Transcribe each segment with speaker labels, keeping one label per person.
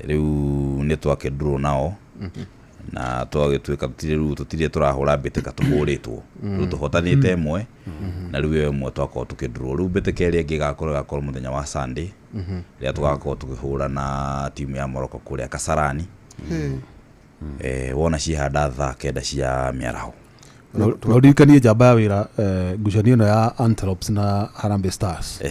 Speaker 1: Rĩu nĩ twake draw nao na twagĩtuĩka tũtirĩ, rĩu tũtirĩ tũrahũra mbĩtĩka tũhũrĩtwo, rĩu tũhotanĩte ĩmwe na rĩu ĩyo ĩmwe twakorwo tũkĩdraw. Rĩu mbĩtĩka ĩrĩa ĩngĩ ĩgakorwo mũthenya wa Sunday rĩrĩa tũgakorwo tũkĩhũra na timu ya Morocco kũrĩa Kasarani. Wona cihanda thaa 9 cia mĩaraho.
Speaker 2: Na ũririkanie njamba ya wĩra, ngucanio ĩno ya Antelopes na Harambee Stars,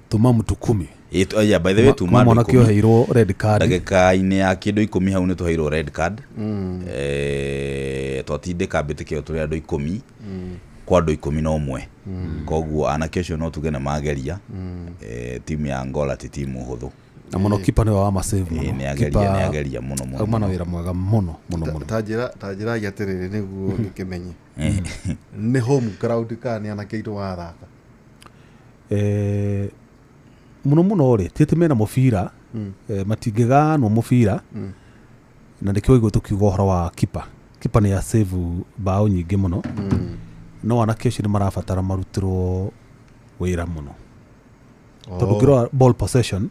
Speaker 2: tuma mtu 10.
Speaker 1: Yeah, by the way, tuma
Speaker 2: kuma
Speaker 1: andũ
Speaker 2: mwanake
Speaker 1: 10.
Speaker 2: Ũheirwo red card.
Speaker 1: Ndagĩka-inĩ ya kĩndũ 10 hau nĩ tũheirwo red card. Twatindĩka mbĩtĩka ĩyo tũrĩ andũ 10 kwa andũ 11, koguo anake acio no tuge nĩ mageria. Timu ya Angola ti timu hũthũ.
Speaker 2: Na mũno kipa nĩwe wa masave mũno.
Speaker 1: Nĩ ageria.
Speaker 2: Kipa
Speaker 1: Nĩ ageria mũno mũno.
Speaker 2: Auma na wĩra mwega mũno mũno mũno.
Speaker 3: Ta njĩra atĩrĩrĩ, nĩguo ngĩkĩmenye nĩ home ground kana nĩ anake aitũ wathaka.
Speaker 2: Mũno mũno rĩ, ti atĩ mena mũbira, matingĩganwo mũbira, na nĩkĩo waigua tũkiuga ũhoro wa kipa. Kipa nĩ asave mbaũ nyingĩ mũno, no anake acio nĩ marabatara marutĩrwo wĩra mũno, tondũ ũngĩrora ball possession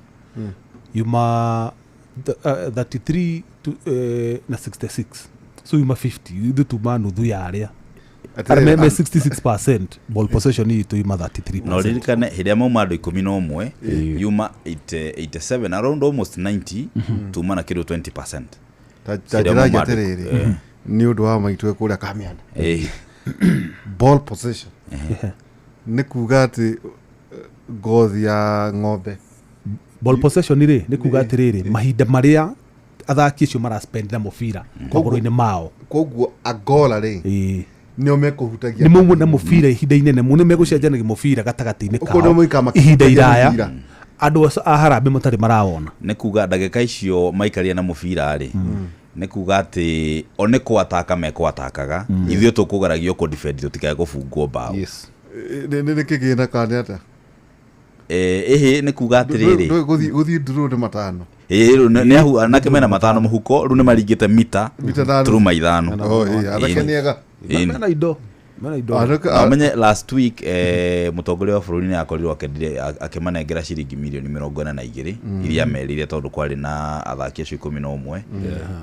Speaker 2: yuma 33 to, na 66, so yuma 50, ithuĩ tuma nuthu ya arĩa arĩa me 66% ball possession itũ yuma 33%.
Speaker 1: Na ũririkane hĩndĩ ĩrĩa mauma andũ 11 yuma 80, 87, around almost 90, tuma na kĩndũ 20%.
Speaker 3: Ta
Speaker 1: Hĩndĩ ĩrĩa
Speaker 3: njĩra
Speaker 1: mauma
Speaker 3: atĩrĩrĩ, nĩ ũndũ wa maitũ kũrĩa Kamianda, ball possession nĩ kuga atĩ ngothi ya ng'ombe?
Speaker 2: Ball possession rĩ, nĩ kuga atĩrĩrĩ, mahinda marĩa athaki acio maraspend na mũbira magũrũ-inĩ mao.
Speaker 3: Koguo Angola rĩ, nĩo mekũhutagia?
Speaker 2: Nĩ maumwo na mũbira ihinda inene mũno, nĩ megũcenjanagia mũbira gatagatĩ-inĩ
Speaker 3: Ũguo nĩo
Speaker 2: kao
Speaker 3: moikaga makĩhutagia
Speaker 2: ihinda iraya
Speaker 3: mũbira.
Speaker 2: Andũ acio a Harambee matarĩ marawona.
Speaker 1: Nĩ kuga ndagĩka icio maikaria na mũbira rĩ, nĩ kuga atĩ o nĩ kwataka mekwatakaga, ithuĩ tũkũgeragio kũ-defend tũtikae kũbungwo mbaũ.
Speaker 2: Yes.
Speaker 3: Nĩ kĩgĩna kana nĩ atĩa?
Speaker 1: Ĩhĩ, nĩ kuga atĩrĩrĩ,
Speaker 3: Gũthiĩ draw nĩ matano.
Speaker 1: Ĩĩ, rĩu nĩ anake mena matano mũhuko, rĩu nĩ maringĩte mita
Speaker 3: Mita tano.
Speaker 1: turuma ithano.
Speaker 3: Oh, ĩĩ, anake nĩ ega.
Speaker 1: Ĩĩ.
Speaker 2: Mena indo.
Speaker 1: Na ũmenye last week mũtongoria wa bũrũri nĩ akorirwo akendire akĩmanengera ciringi mirioni 42 iria merĩire, tondũ kwarĩ na athaki acio 11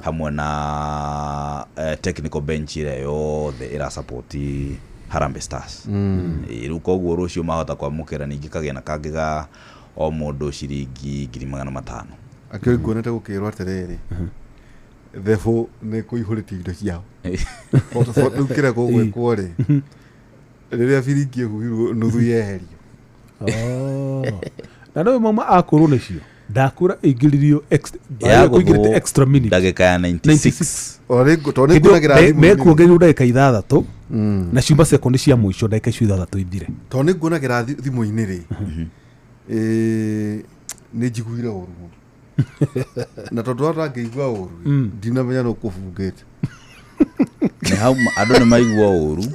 Speaker 1: hamwe na technical bench ĩrĩa yothe ĩrasupport Harambee Stars. Ĩĩ, rĩu koguo rũciũ mahota kwamũkĩra ningĩ kagĩna kangĩ ga o mũndũ ciringi 500,000.
Speaker 3: Akĩrĩ nguonete gũkĩrwo atĩrĩrĩ, thebũ nĩ kũihũrĩtie indo ciao. Rĩu kĩrĩa gũgwĩkwo rĩ, rĩrĩa biringi ĩhuhirwo nuthu yeherio.
Speaker 2: Oh. Na no mauma akũrwo nĩcio ndakũra ĩingĩririo
Speaker 1: Ya
Speaker 2: kũingĩrĩte extra minute.
Speaker 1: Ndagĩka ya 96.
Speaker 3: Ona tondũ nĩ
Speaker 2: Hĩndĩ ĩyo
Speaker 3: nguonagĩra thimũ-inĩ.
Speaker 2: Mekuongereirwo ndagĩka 6 na ciuma sekondi cia mũico, ndagĩka icio 6 ithire.
Speaker 3: Tondũ nĩ nguonagĩra thimũ-inĩ rĩ, nĩ njiguire ũru mũno, na tondũ wa ndangĩigua ũru, ndinamenya nĩ ũkũbungĩte.
Speaker 1: Nĩ hau andũ nĩ maigua ũru.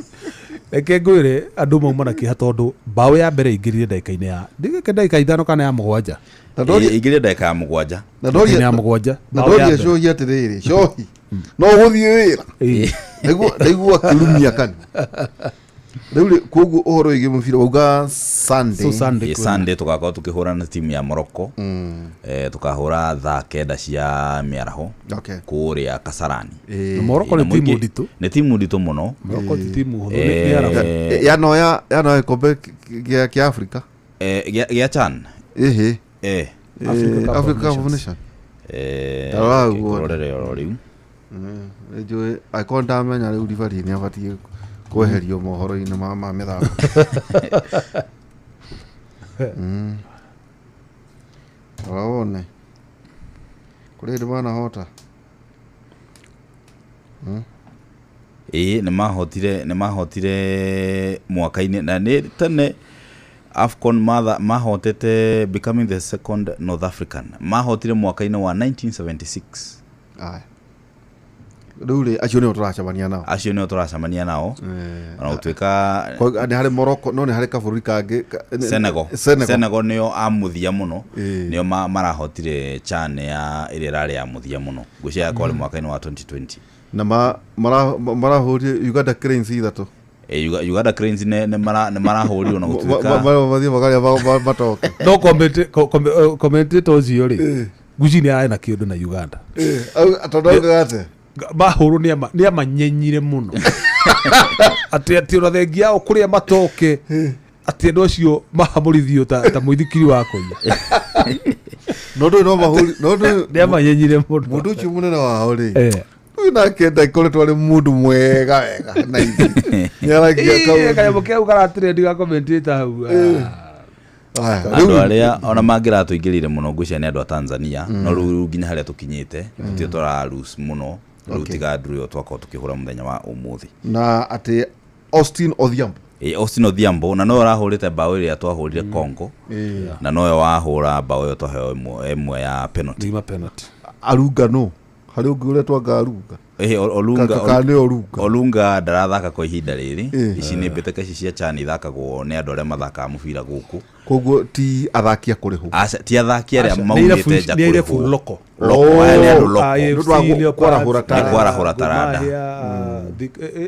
Speaker 2: Reke ngwĩre, andũ mauma na kĩeha tondũ mbaũ ya mbere ĩingĩrire ndagĩka-inĩ ya ndigĩke ndagĩka 5 kana ya 7.
Speaker 3: Na ndoria
Speaker 1: Ĩingĩrire ndagĩka ya 7.
Speaker 3: Na
Speaker 2: Ndagĩka-inĩ
Speaker 3: ndoria
Speaker 2: ya 7
Speaker 3: na
Speaker 2: mbaũ ya
Speaker 3: ndoria
Speaker 2: mbere.
Speaker 3: Cohi atĩrĩrĩ, cohi no ũgũthiĩ wĩra? Ndaigua akĩrumia kanua. Rĩu rĩ, koguo ũhoro wĩgiĩ mũbira wauga Sunday?
Speaker 2: So Sunday.
Speaker 1: Ĩ, Sunday tũgakorwo tũkĩhũra na timu ya Morocco. Tũkahũra thaa 9 cia mĩaraho kũrĩa Kasarani.
Speaker 2: Na Morocco
Speaker 1: Na
Speaker 2: nĩ timu
Speaker 1: mũingĩ-
Speaker 2: nditũ.
Speaker 1: Nĩ timu nditũ mũno.
Speaker 2: Morocco ti timu hũthũ, nĩ Arabu.
Speaker 3: Yanoya gĩkombe kĩa Africa.
Speaker 1: Gĩa CHAN.
Speaker 3: Ĩhĩ.
Speaker 2: Africa Cup of
Speaker 3: Africa Cup of
Speaker 2: Nations.
Speaker 3: Nations. Tarora guo.
Speaker 1: Kũrorere oro rĩu.
Speaker 3: Nĩnjũĩ angĩkorwo ndamenya rĩu ribari nĩ abatiĩ kweherio mohoro-inĩ ma mĩthako. Rora wone kũrĩ hĩndĩ manahota.
Speaker 1: Ĩĩ, nĩ mahotire mwaka-inĩ na nĩ tene AFCON mahotete, becoming the second North African mahotire mwaka-inĩ wa 1976.
Speaker 3: Aya, rĩu rĩ, acio nĩo tũracemania nao?
Speaker 1: Acio nĩo tũracemania nao, ona gũtuĩka
Speaker 3: Nĩ harĩ Morocco, no nĩ harĩ kabũrũri kangĩ
Speaker 1: Senegal.
Speaker 3: Senegal.
Speaker 1: Senegal nĩo a mũthia mũno. Nĩo marahotire CHAN ya ĩrĩa ĩrarĩ ya mũthia mũno, ngwĩciria yakwarĩ mwaka-inĩ wa 2020.
Speaker 3: Na marahũrire Uganda Cranes 3.
Speaker 1: Uganda Cranes nĩ marahũrirwo na gũtuĩka
Speaker 3: Mathiĩ makarĩa matoke.
Speaker 2: No commentator ũcio rĩ, Ngwĩciria nĩ ararĩ na kĩũndũ na Uganda.
Speaker 3: Tondũ augaga atĩa?
Speaker 2: Mahũrwo nĩ amanyenyire mũno atĩ ona thengia yao kũrĩa matoke atĩ andũ acio mahamũrithio ta mũithikiri wa kũiya.
Speaker 3: No ndũĩ no mahũri no ndũĩ
Speaker 2: Nĩ amanyenyire mũno.
Speaker 3: Mũndũ ũcio mũnene wao rĩ,
Speaker 2: Eh.
Speaker 3: ũyũ nake ndakoretwo arĩ mũndũ mwega wega na ithuĩ nĩaragia
Speaker 2: Ĩĩ, kanyamũ kau karatrendi ga commentator hau.
Speaker 3: Aya,
Speaker 1: Andũ
Speaker 3: rĩu
Speaker 1: arĩa ona mangĩratũingĩrĩire mũno ngwĩciria nĩ andũ a Tanzania, no rĩu nginya harĩa tũkinyĩte tũtirĩ tũra lose mũno rĩu, tiga draw ĩyo twakorwo tũkĩhũra mũthenya wa ũmũthĩ.
Speaker 3: Na atĩ Austin Odhiambo.
Speaker 1: Ĩ, Austin Odhiambo na nowe ũrahũrĩte mbaũ ĩrĩa twahũrire Congo, na nowe wahũra mbaũ ĩyo twaheo ĩmwe ya penalty.
Speaker 2: Nima penalty.
Speaker 3: Arunga no harĩ ũngĩ ũretwo anga Arunga?
Speaker 1: Ĩhĩ, Olunga.
Speaker 3: Kana nĩ Orunga?
Speaker 1: Olunga ndarathaka kwa ihinda rĩrĩ.
Speaker 3: Ĩ.
Speaker 1: Ici nĩ mbĩtĩka ici cia CHAN ithakagwo nĩ andũ arĩa mathakaga mũbira gũkũ.
Speaker 3: Koguo ti athaki a kũrĩhwo?
Speaker 1: Aca, ti athaki arĩa
Speaker 2: Aca, nĩ
Speaker 1: maumĩte nja
Speaker 2: nĩ irabu
Speaker 1: kũrĩhwo.
Speaker 2: local.
Speaker 1: Local, aya nĩ andũ local.
Speaker 3: Nĩ ũndũ wa
Speaker 2: AFC Leopards,
Speaker 3: kwarahũra
Speaker 1: taranda. Nĩ kwarahũra taranda.
Speaker 2: Gor Mahia,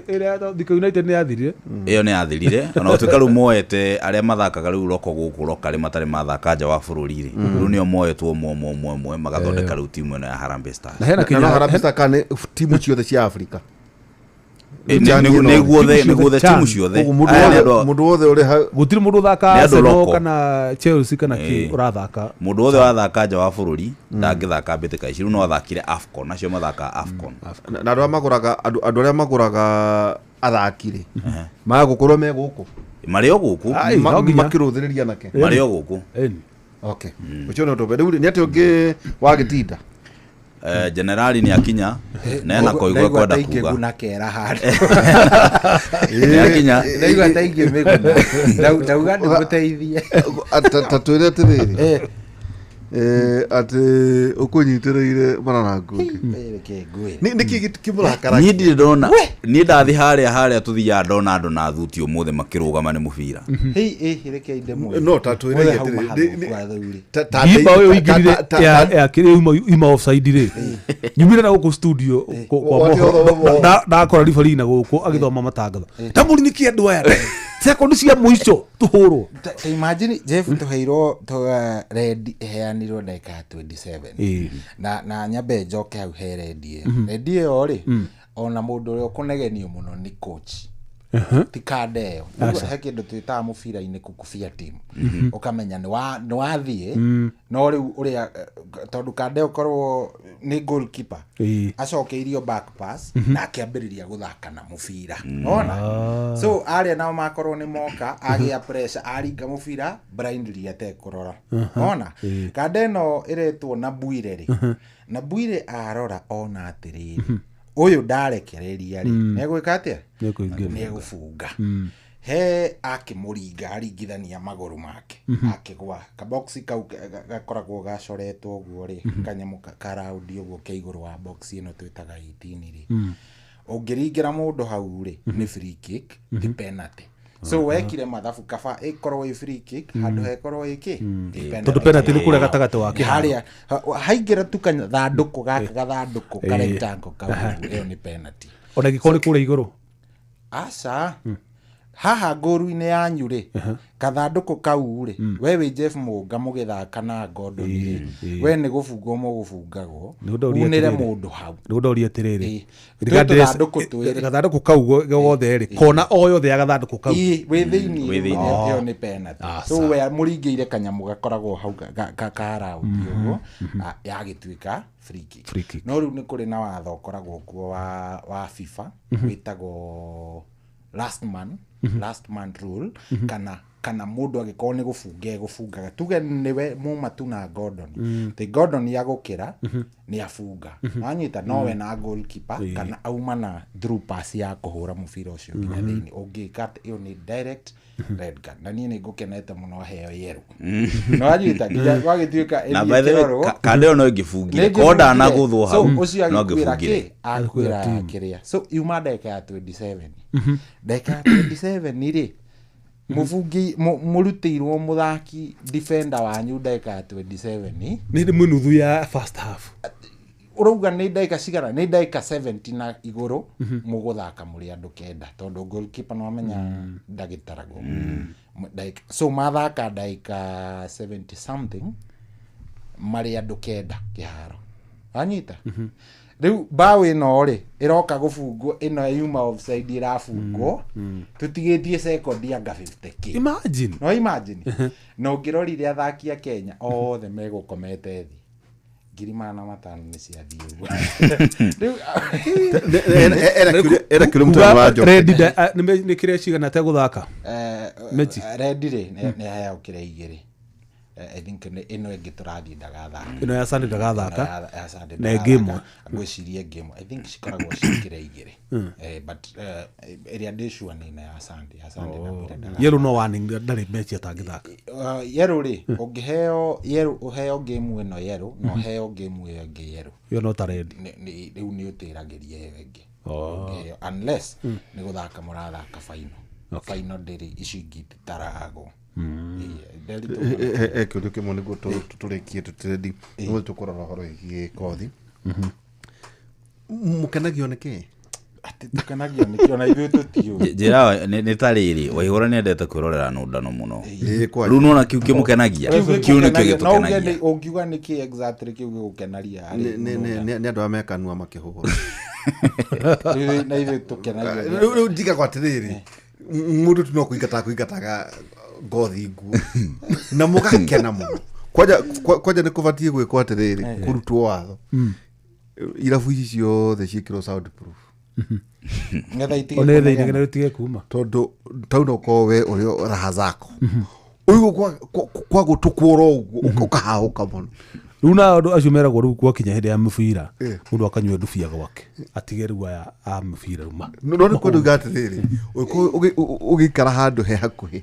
Speaker 2: ĩrĩa Thika United nĩ yathirire.
Speaker 1: Ĩyo nĩ yathirire, ona gũtuĩka rĩu moete arĩa mathakaga rĩu roko gũkũ lokarĩ matarĩ mathaka nja wa bũrũri rĩ, rĩu nĩo moetwo ũmwe ũmwe ũmwe ũmwe magathondeka rĩu timu ĩno ya Harambee Stars.
Speaker 2: Na hena
Speaker 3: Na no
Speaker 2: kinya
Speaker 3: Harambee Stars kana nĩ timu ciothe cia Afrika?
Speaker 1: Ĩ,
Speaker 3: CHAN ĩno rĩ.
Speaker 1: nĩguo
Speaker 2: Timu
Speaker 1: nĩguo
Speaker 2: ciothe
Speaker 1: timu
Speaker 2: CHAN.
Speaker 1: ciothe.
Speaker 3: Koguo mũndũ
Speaker 1: Aya nĩ
Speaker 3: wothe
Speaker 1: andũ
Speaker 3: mũndũ wothe ũrĩ hau
Speaker 2: gũtirĩ mũndũ ũthaka
Speaker 1: Nĩ andũ
Speaker 2: Arsenal
Speaker 1: local.
Speaker 2: kana Chelsea kana kĩ
Speaker 1: Ĩ.
Speaker 2: ũrathaka.
Speaker 1: Mũndũ wothe wathaka nja wa bũrũri ndangĩthaka mbĩtĩka ici, rĩu no athakire AFCON, acio mathakaga AFCON.
Speaker 3: Na andũ arĩa magũraga andũ arĩa magũraga athaki rĩ, maga gũkorwo me gũkũ?
Speaker 1: Marĩ o gũkũ.
Speaker 2: Ai, no nginya.
Speaker 3: Makĩrũthĩrĩria nake.
Speaker 1: Marĩ o gũkũ.
Speaker 2: Ĩni.
Speaker 3: Okay, ũcio nĩ ũndũ rĩu nĩ atĩ ũngĩ wagĩtinda.
Speaker 1: Generali nĩ akinya na ena koigua
Speaker 4: Ndaigua
Speaker 1: kwenda
Speaker 4: ta
Speaker 1: kuga
Speaker 4: ingĩguna kera handũ.
Speaker 1: Nĩ akinya.
Speaker 4: Ndaigua ta ingĩmĩguna. Ndauga ndĩmũteithie.
Speaker 3: Ta twĩre atĩrĩrĩ, atĩ ũkũnyitĩrĩire mararangũ ũngĩ.
Speaker 4: Reke ngwĩre.
Speaker 3: Nĩ kĩ kĩmũrakaragia?
Speaker 1: Niĩ ndirĩ ndona, niĩ ndathi harĩa tũthiaga ndona andũ na thuti ũmũthĩ makĩrũgama nĩ mũbira.
Speaker 4: Hei, ĩ, reke ndĩmwĩre.
Speaker 3: No, ta twĩre
Speaker 4: Ũrĩa hau
Speaker 3: atĩrĩrĩ,
Speaker 4: mahathũku athuri.
Speaker 2: Kimba ũyũ ũingĩrire ya kĩrĩa yuma offside rĩ, nyumire na gũkũ studio kwa
Speaker 3: Wa-
Speaker 2: mohoro.
Speaker 3: wa- wa-
Speaker 2: Ndakora referee na gũkũ agĩthoma matangatho tamũri nĩ kĩ andũ aya sekondi cia mũico tũhũrwo.
Speaker 4: Ta imagine Jeff tũheirwo red ĩheanirwo ndagĩka ya 27.
Speaker 2: Ĩĩ.
Speaker 4: Na nyambe njoke hau he red ĩyo, red ĩyo rĩ, ona mũndũ ũrĩa ũkũnegenio mũno nĩ coach, ti kanda ĩyo. Nĩguo he kĩndũ twĩtaga mũbira-inĩ kũkubia timu, ũkamenya nĩ wathiĩ, no rĩu ũrĩa tondũ kanda ĩyo korwo nĩ goalkeeper acokeirio back pass na akĩambĩrĩria gũthaka na mũbira ona so arĩa nao makorwo nĩ moka agĩa pressure aringa mũbira blindly atekũrora ona kanda ĩno ĩretwo na Bwire rĩ, na Bwire arora ona atĩrĩrĩ, ũyũ ndarekereria rĩ, nĩegwĩka atĩa?
Speaker 2: Nĩekũingĩra.
Speaker 4: Nĩegũbunga he akĩmũringa aringithania magũrũ make akĩgwa kaboxi kau gakoragwo gacoretwo ũguo rĩ, kanyamũ karaundi ũguo ke igũrũ wa box ĩno twĩtaga 18 rĩ, ũngĩringĩra mũndũ hau rĩ, nĩ free kick, ti penalty. So wekire mathabu kaba ĩkorwo ĩ free kick handũ hekorwo ĩ kĩ. Ĩ.
Speaker 2: Tondũ penalty nĩ kũrĩa gatagatĩ wa kĩharo.
Speaker 4: Harĩa haingĩra tu kathandũkũ gaka, gathandũkũ ka rectangle kau, ĩyo nĩ penalty.
Speaker 2: Ona ĩngĩkorwo nĩ kũrĩa igũrũ?
Speaker 4: Aca, haha ngũru-inĩ yanyu rĩ, kathandũkũ kau rĩ, we wĩ Jeff Mũnga mũgĩthaka na Gordon rĩ, we nĩ gũbungwo mũgũbungagwo
Speaker 2: Nĩ ũndũ ũria
Speaker 4: unĩre
Speaker 2: atĩrĩrĩ.
Speaker 4: mũndũ hau.
Speaker 2: Nĩ ũndoria atĩrĩrĩ.
Speaker 4: Twĩ tũthandũkũ twĩrĩ.
Speaker 2: Gathandũkũ kau gothe rĩ, kona o yothe ya gathandũkũ kau.
Speaker 4: Ĩ, wĩ thĩinĩ.
Speaker 1: Wĩ thĩinĩ.
Speaker 4: Ĩyo nĩ penalty. So we mũringĩire kanyamũ gakoragwo hau ka raundi ũguo, yagĩtuĩka free kick.
Speaker 2: Free kick.
Speaker 4: No rĩu nĩ kũrĩ na watho ũkoragwo kuo wa FIFA wĩtagwo last man rule, kana mũndũ angĩkorwo nĩ gũbunga egũbungaga, tuge nĩwe muma tu na Gordon, tĩ Gordon agũkĩra nĩ abunga wanyita nowe na goalkeeper kana auma na through pass ya kũhũra mũbira ũcio nginya thĩinĩ, ũngĩka atĩ ĩyo nĩ direct red card, na niĩ nĩ ngũkenete mũno heo yerũ no wanyita nginya gwagĩtuĩka
Speaker 1: Na
Speaker 4: ĩthiĩ
Speaker 1: by the way,
Speaker 4: ĩkĩrorwo.
Speaker 1: Kanda ĩyo no ĩngĩbungire korwo ndanagũthwo hau
Speaker 4: So, ũcio
Speaker 1: no
Speaker 4: agĩkuĩra
Speaker 1: angĩbungire.
Speaker 4: kĩ akuĩra kĩrĩa, so yuma ndagĩka ya 27, ndagĩka ya 27 rĩ, mũbungi mũrutĩirwo mũthaki defender wanyu ndagĩka ya 27.
Speaker 2: Nĩ mwĩ nuthu ya first half.
Speaker 4: Ũrauga nĩ ndagĩka cigana? Nĩ ndagĩka 70 na igũrũ mũgũthaka mũrĩ andũ kenda, tondũ goalkeeper no amenya ndagĩtaragwo. So mathaka ndagĩka 70 something. Marĩ andũ 9 kĩharo. Wanyita? Rĩu mbaũ ĩno rĩ ĩroka gũbungwo, ĩno yuma offside ĩrabungwo, tũtigĩtie sekondi anga 50K.
Speaker 2: Imagine.
Speaker 4: No imagine. Na ũngĩrorire athaki a Kenya othe megũkomete thĩ, 500,000 nĩ ciathiĩ ũguo. Rĩu
Speaker 3: Era kĩũria mũtwe wa Njoki.
Speaker 2: Rendi nĩ kĩrĩa cigana ategũthaka? Mechi.
Speaker 4: Rendi rĩ nĩ aheagwo kĩrĩa 2. I think nĩ ĩno ĩngĩ tũrathiĩ ndagathaka.
Speaker 2: Ĩno ya Sunday ndagathaka.
Speaker 4: Ĩno ya Sunday
Speaker 2: Na ĩngĩ
Speaker 4: ndagathaka.
Speaker 2: ĩmwe.
Speaker 4: Ngwĩciria ĩngĩ ĩmwe. I think cikoragwo ciĩ kĩrĩa 2. But ĩrĩa ndĩ sure nĩ ĩno ya Sunday. Ya Sunday ndamwĩra ndagathaka.
Speaker 2: Yellow no warning, ndarĩ mechi atangĩthaka.
Speaker 4: Yellow rĩ, ũngĩheo yellow, ũheo game ĩno yellow na ũheo game ĩyo ĩngĩ yellow.
Speaker 2: Ĩyo no ta rendi.
Speaker 4: Rĩu nĩ ũtĩragĩria ĩyo ĩngĩ. Ũngĩheo, unless nĩ gũthaka mũrathaka final. Final ndĩrĩ icio ingĩ ititaragwo.
Speaker 3: Kĩũria kĩmwe nĩguo tũrĩkie tũtĩrendi nĩguo tũkũrora ũhoro wĩgiĩ kothi. Mũkenagio nĩ kĩĩ?
Speaker 4: Atĩ tũkenagio nĩkĩo na ithuĩ tũtiũĩ.
Speaker 1: Njĩra nĩ ta rĩrĩ, Waihũra nĩ endete kwĩrorera nũndano mũno.
Speaker 3: Ĩĩ, kwanja.
Speaker 1: Rĩu nĩwona kĩu kĩmũkenagia, kĩu nĩkĩo
Speaker 4: No uge
Speaker 1: gĩtũkenagia.
Speaker 4: Ũngiuga nĩkĩ exactly kĩu gĩgũkenagia harĩ
Speaker 3: Nĩ andũ arĩa mekanua makĩhũra.
Speaker 4: Rĩu na ithuĩ tũkenagio nĩ-
Speaker 3: Rĩu njigagwo atĩrĩrĩ, mũndũ tu no kũingataga kũingataga ngothi nguo na mũgakena mũno. Kwanja nĩ kũbatiĩ gwĩkwo atĩrĩrĩ, kũrutwo watho irabu ici ciothe ciĩkĩrwo soundproof.
Speaker 4: Nĩgetha itige
Speaker 2: Ona ethe
Speaker 4: kũnegena.
Speaker 2: inegene rĩtige kuma.
Speaker 3: Tondũ tau no ũkorwo we ũrĩ raha zako ũigua kwa gũtũ kworo ũguo ũkahahũka mũno.
Speaker 2: Rĩu na andũ acio meragwo rĩu gwakinya hĩndĩ ya mũbira, mũndũ akanyua ndubia gwake atige rĩu aya a mũbira rĩu
Speaker 3: No nĩ kwenda uga atĩrĩrĩ, ũngĩkorwo ũgĩikara handũ he hakuhĩ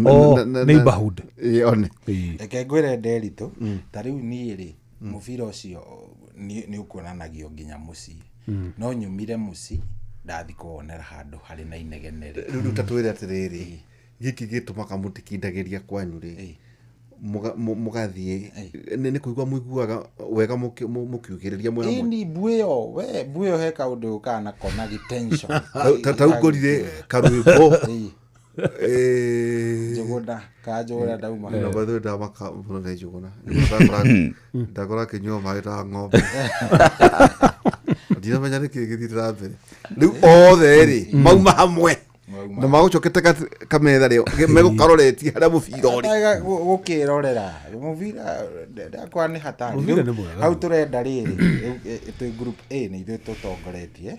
Speaker 2: Oh, neighborhood.
Speaker 3: Ĩĩ, one.
Speaker 2: Ĩĩ.
Speaker 4: Reke ngwĩre Nderitu, ta rĩu niĩ rĩ, mũbira ũcio nĩ ũkuonanagio nginya mũciĩ. No nyumire mũciĩ ndathi kũwonera handũ harĩ na inegene rĩ.
Speaker 3: Rĩu ta twĩre atĩrĩrĩ, gĩkĩ gĩtũmaga mũtikindagĩria kwanyu rĩ, mũgathiĩ nĩ kũigua mũiguaga wega mũkiugĩrĩria mwĩ hamwe?
Speaker 4: Ĩni mbuĩ ĩyo, we mbuĩ ĩyo he kaũndũ yũkaga nako na gĩtension.
Speaker 3: Ta rĩu ngorire karwĩmbo.
Speaker 4: Ĩĩ. Njũgũna ka Njũgũna ndauma.
Speaker 3: Na by the way ndamaka mũno nĩ Njũgũna. Ndakora akĩnyua maĩ ta ng'ombe, ndinamenya nĩkĩ gĩthiĩte na mbere. Rĩu othe rĩ mauma hamwe na magũcokete kametha rĩ megũkaroretie harĩa mũbira ũrĩ.
Speaker 4: Ndaiga gũkĩrorera mũbira ndakwa nĩ hatari.
Speaker 2: Mũbira
Speaker 4: Rĩu
Speaker 2: nĩ mwega.
Speaker 4: Hau tũrenda rĩrĩ, rĩu, twĩ group A nĩ ithuĩ tũtongoretie.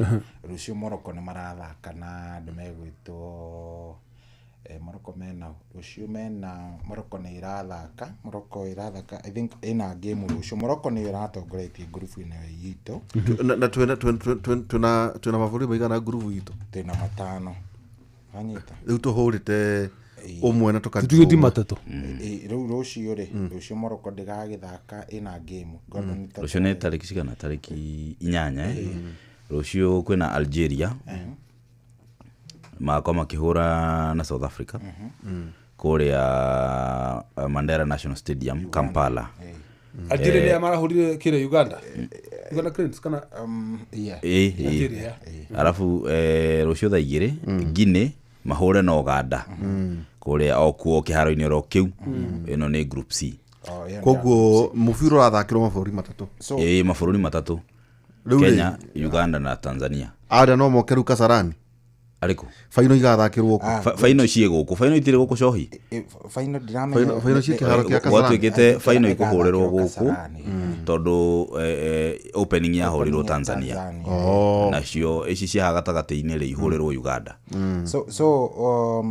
Speaker 4: Rũciũ Morocco nĩ marathaka na andũ megwĩtwo, Morocco mena rũciũ, mena Morocco nĩ ĩrathaka, Morocco ĩrathaka, I think ĩna game rũciũ. Morocco nĩyo ĩratongoretie group ĩno itũ.
Speaker 3: Na twĩna mabũrũri maigana ngurubu itũ?
Speaker 4: Twĩna 5, wanyita?
Speaker 3: Rĩu tũhũrĩte ũmwe na
Speaker 2: Tũtigĩti
Speaker 3: tũkati
Speaker 2: 3.
Speaker 4: Rĩu rũciũ rĩ, rũciũ Morocco ndĩgagĩthaka, ĩna game. Gordon
Speaker 1: Rũciũ nĩ tarĩki cigana? Tarĩki 8, eh? Rũciũ kwĩna Algeria magakorwo makĩhũra na South Africa kũrĩa Mandela National Stadium, Kampala.
Speaker 2: Algeria nĩ marahũrire kĩrĩa Uganda, Uganda Cranes kana?
Speaker 4: Yeah.
Speaker 1: Ĩ.
Speaker 2: Algeria.
Speaker 1: Arabu rũciũ thaa 2 Guinea mahũre na Uganda kũrĩa o kuo kĩharo-inĩ oro kĩu. Ĩno nĩ group C.
Speaker 4: Oh, ĩyo nĩ
Speaker 3: Koguo mũbira ũrathakĩrwo mabũrũri 3.
Speaker 4: So,
Speaker 1: Ĩ, mabũrũri 3.
Speaker 3: Rĩu rĩ,
Speaker 1: Kenya, Uganda na Tanzania.
Speaker 3: Arĩa no moke rĩu Kasarani?
Speaker 1: Arĩkũ?
Speaker 3: Baino igathakĩrwo kũ?
Speaker 1: Baino ciĩ gũkũ, baino itirĩ gũkũ cohi.
Speaker 4: Final ndiramenya.
Speaker 3: Baino ciĩ kĩharo kĩa Kasarani.
Speaker 1: Gwatuĩkĩte baino ikũhũrĩrwo
Speaker 4: Ĩgathakĩrwo
Speaker 1: gũkũ
Speaker 4: Kasarani.
Speaker 1: tondũ opening yahũrĩrwo Tanzania.
Speaker 4: Tanzania.
Speaker 1: Nacio ici cia haha gatagatĩ-inĩ rĩ ihũrĩrwo Uganda.
Speaker 4: So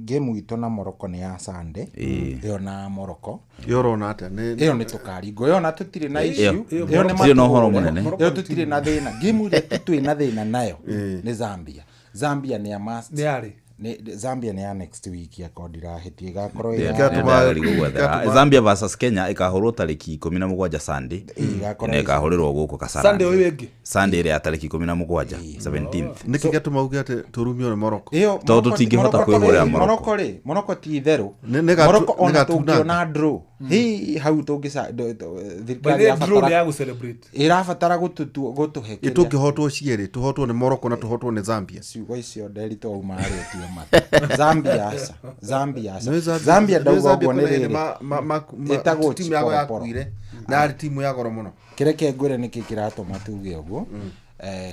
Speaker 4: game itũ na Morocco nĩ ya Sunday ĩyo na Morocco.
Speaker 3: Ĩyo ũrona atĩa?
Speaker 4: Ĩyo nĩ tũkaringwo, ĩyo na tũtirĩ na issue.
Speaker 1: Ĩyo.
Speaker 4: Ĩyo nĩ
Speaker 1: Tũtirĩ na ũhoro
Speaker 4: matũhũre.
Speaker 1: mũnene.
Speaker 4: Ĩyo tũtirĩ na thĩna. Game ĩrĩa tu twĩ na thĩna nayo nĩ Zambia. Zambia nĩ ya must.
Speaker 2: Nĩ yarĩ?
Speaker 4: Nĩ Zambia nĩ ya next week akorwo ndirahĩtia, ĩgakorwo ĩ ya-
Speaker 3: Ĩgatũma-
Speaker 1: Nĩndageri gũgwethera.
Speaker 3: ĩgatũma-
Speaker 1: Zambia versus Kenya ĩkahũrwo tarĩki 17 Sunday.
Speaker 4: Ĩgakorwo
Speaker 1: Na ĩkahũrĩrwo gũkũ Kasarani.
Speaker 2: Sunday ũyũ ĩngĩ?
Speaker 1: Sunday ĩrĩa ya tarĩki 17, 17th.
Speaker 3: Nĩkĩ gĩatũma uge atĩ tũrumio nĩ Morocco?
Speaker 4: Ĩyo
Speaker 1: Tondũ tũtingĩhota
Speaker 4: Morocco
Speaker 1: kwĩhũrĩra
Speaker 4: rĩ,
Speaker 1: Morocco.
Speaker 4: Morocco rĩ, Morocco ti itherũ.
Speaker 3: Nĩ
Speaker 4: Morocco ona
Speaker 3: nĩgatunanga.
Speaker 4: tũngĩona draw. Hi hau tũngĩca thirikari
Speaker 2: ya gũ-celebrate.
Speaker 4: Ĩrabatara gũtũhe kĩrĩa.
Speaker 3: Tũngĩhotwo cierĩ, tũhotwo nĩ Morocco na tũhotwo nĩ Zambia.
Speaker 4: Ciugo icio Nderitu auma arĩtie mata. Zambia aca. Zambia aca. Zambia ndauga ũguo nĩ rĩrĩ. Ĩtagwo
Speaker 3: timu yao
Speaker 4: Chipolopolo.
Speaker 3: Yakuire na yarĩ timu ya goro mũno.
Speaker 4: Kĩreke ngwĩre nĩkĩ kĩratũma tuge ũguo.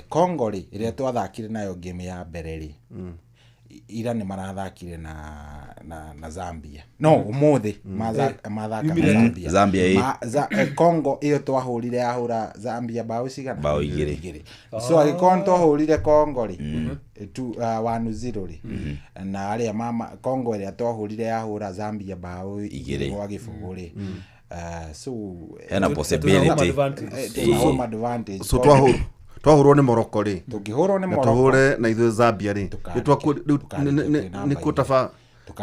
Speaker 4: Congo rĩ, ĩrĩa twathakire nayo game ya mbere rĩ, ira nĩ marathakire na Zambia. No ũmũthĩ mathaka na Zambia.
Speaker 1: Zambia ĩ.
Speaker 4: Congo ĩyo twahũrire yahũra Zambia bao cigana?
Speaker 1: Bao 2.
Speaker 4: So angĩkorwo nĩ twahũrire Congo rĩ, 1-0 rĩ, na arĩa mama Congo ĩrĩa twahũrire yahũra Zambia bao
Speaker 1: 2
Speaker 4: gwa gĩbũgũ rĩ. So
Speaker 1: hena possibility.
Speaker 4: Home advantage.
Speaker 3: So twahũrwo nĩ Morocco rĩ,
Speaker 4: tũngĩhũrwo nĩ Morocco
Speaker 3: tũhũre na ithuĩ Zambia rĩ, nĩ